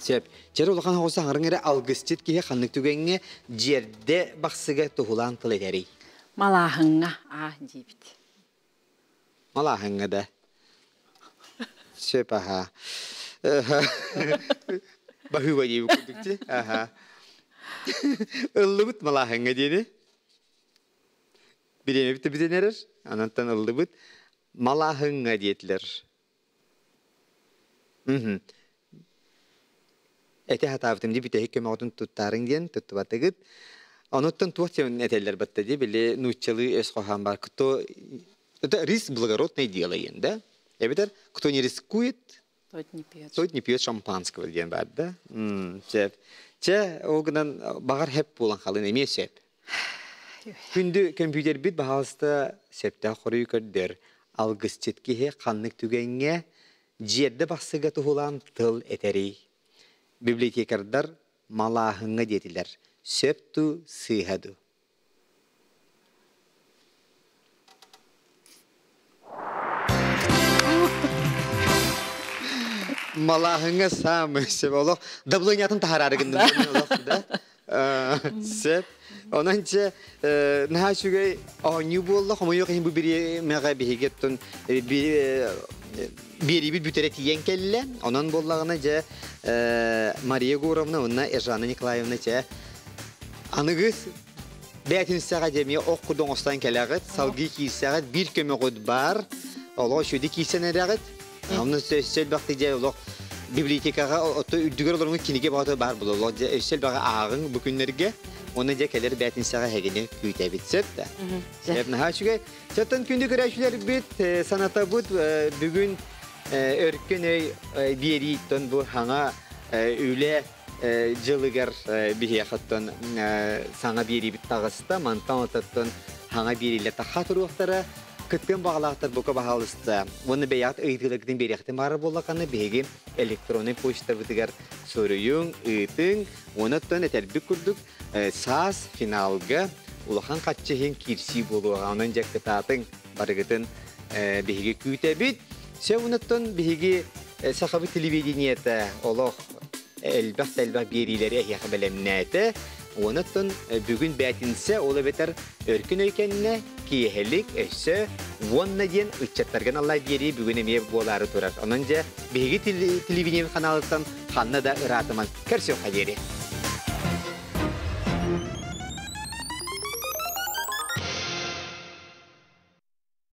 Сөп. Чэр улахан оҕус аҥарыҥ эрэ алгысчыт киһи ханнык түгэҥҥэ дьиэрдэ бахсыга туһулаан тыл этэрий? Малааһыҥҥа аа диибит. Малааһыҥҥа да. Сөп аха. Баһыыба диэбит курдук ти. Аха. Ыллыбыт малааһыҥҥа диэни. Бириэмэбит да бүтэн эрэр. Анантан ыллыбыт. Малааһыҥҥа диэтилэр. Этэ сатаабытым дии бүтэһик көмөҕүтүн туттаарыҥ диэн туттубатыгыт. Онуттан туох диэн этэллэр батта дии били нууччалыы өс хоһоон бар кто это риск благородное дело диэн да эбэтэр кто не рискует тот не пьет тот не пьет шампанского диэн бар да сөп чэ ол гынан баҕар хэп буолан халын эмиэ сөп күндү көмпүүтэрбит баһаалыста сөптөөх хоруйу көрдөр алгысчыт киһи ханнык түгэҥҥэ дьиэрдэ бахсыга туһулаан тыл этэрий библиотекардар малааһыҥҥа диэтилэр сөп дуу сыыһа дуу малааһыҥҥа саамай сөп олох давлениятын таһараары гынным олох да сөп онон чэ наһаа үчүгэй оонньуу буолла хомойуох иһин бу бириэмэҕэ биһиги оттон биэриибит бүтэрэ тиийэн кэллэ онон буоллаҕына дьэ Мария Егоровна уонна Ержана Николаевна чэ аныгыс бээтинсэҕэ дьэ эмиэ ох курдук оҥостон кэлэҕит салгыы киирсэҕит биир көмөҕүт баар олох үчүгэйдик киирсэн эрэҕит онно өссө элбэхтик дьэ олох библиотекаҕа отто үрдүгэр олорон кинигэ баҕата баар буолар олох дьэ өссө элбэҕи ааҕыҥ бу күннэргэ уонна дьэ кэлэр бээтинсэҕэ эһигини күүтэбит сөп да сөп наһаа үчүгэй Чаттан күндү көрөөччүлэрбит санатабыт бүгүн өркөн өй биэрииттэн бу хаҥа үлэ дьылыгар биһиэхэттэн саҥа биэриибит таҕыста мантан ототтон хаҥа биэриилэр тахха туруохтара кыттыан баҕалаахтар бука баһаалыста уонна бэйэҕит ыйытыыларгытын биэриэхтин баҕарар буоллаххына биһиги электроннай почтабытыгар суруйуҥ ыытыҥ уонна оттон этэрбит курдук саас финалга улахан хаччы иһин киирсии буолуоҕа онон дьэ кытаатыҥ барыгытын биһиги күүтэбит сөп онуттан биһиги Сахабыт телевидениета олох элбэх да элбэх биэриилэри эһиэхэ бэлэмнээтэ. Онон бүгүн бээтинсэ, ол эбэтэр өркөн өй кэннэ, киэһэлик өссө уонна диэн ыччаттарга аналлаах биэрии бүгүн эмиэ буолаары турар. Онон дьэ биһиги телевидение ханаалыттан ханна да ыраатымаҥ. Көрсүөххэ диэри.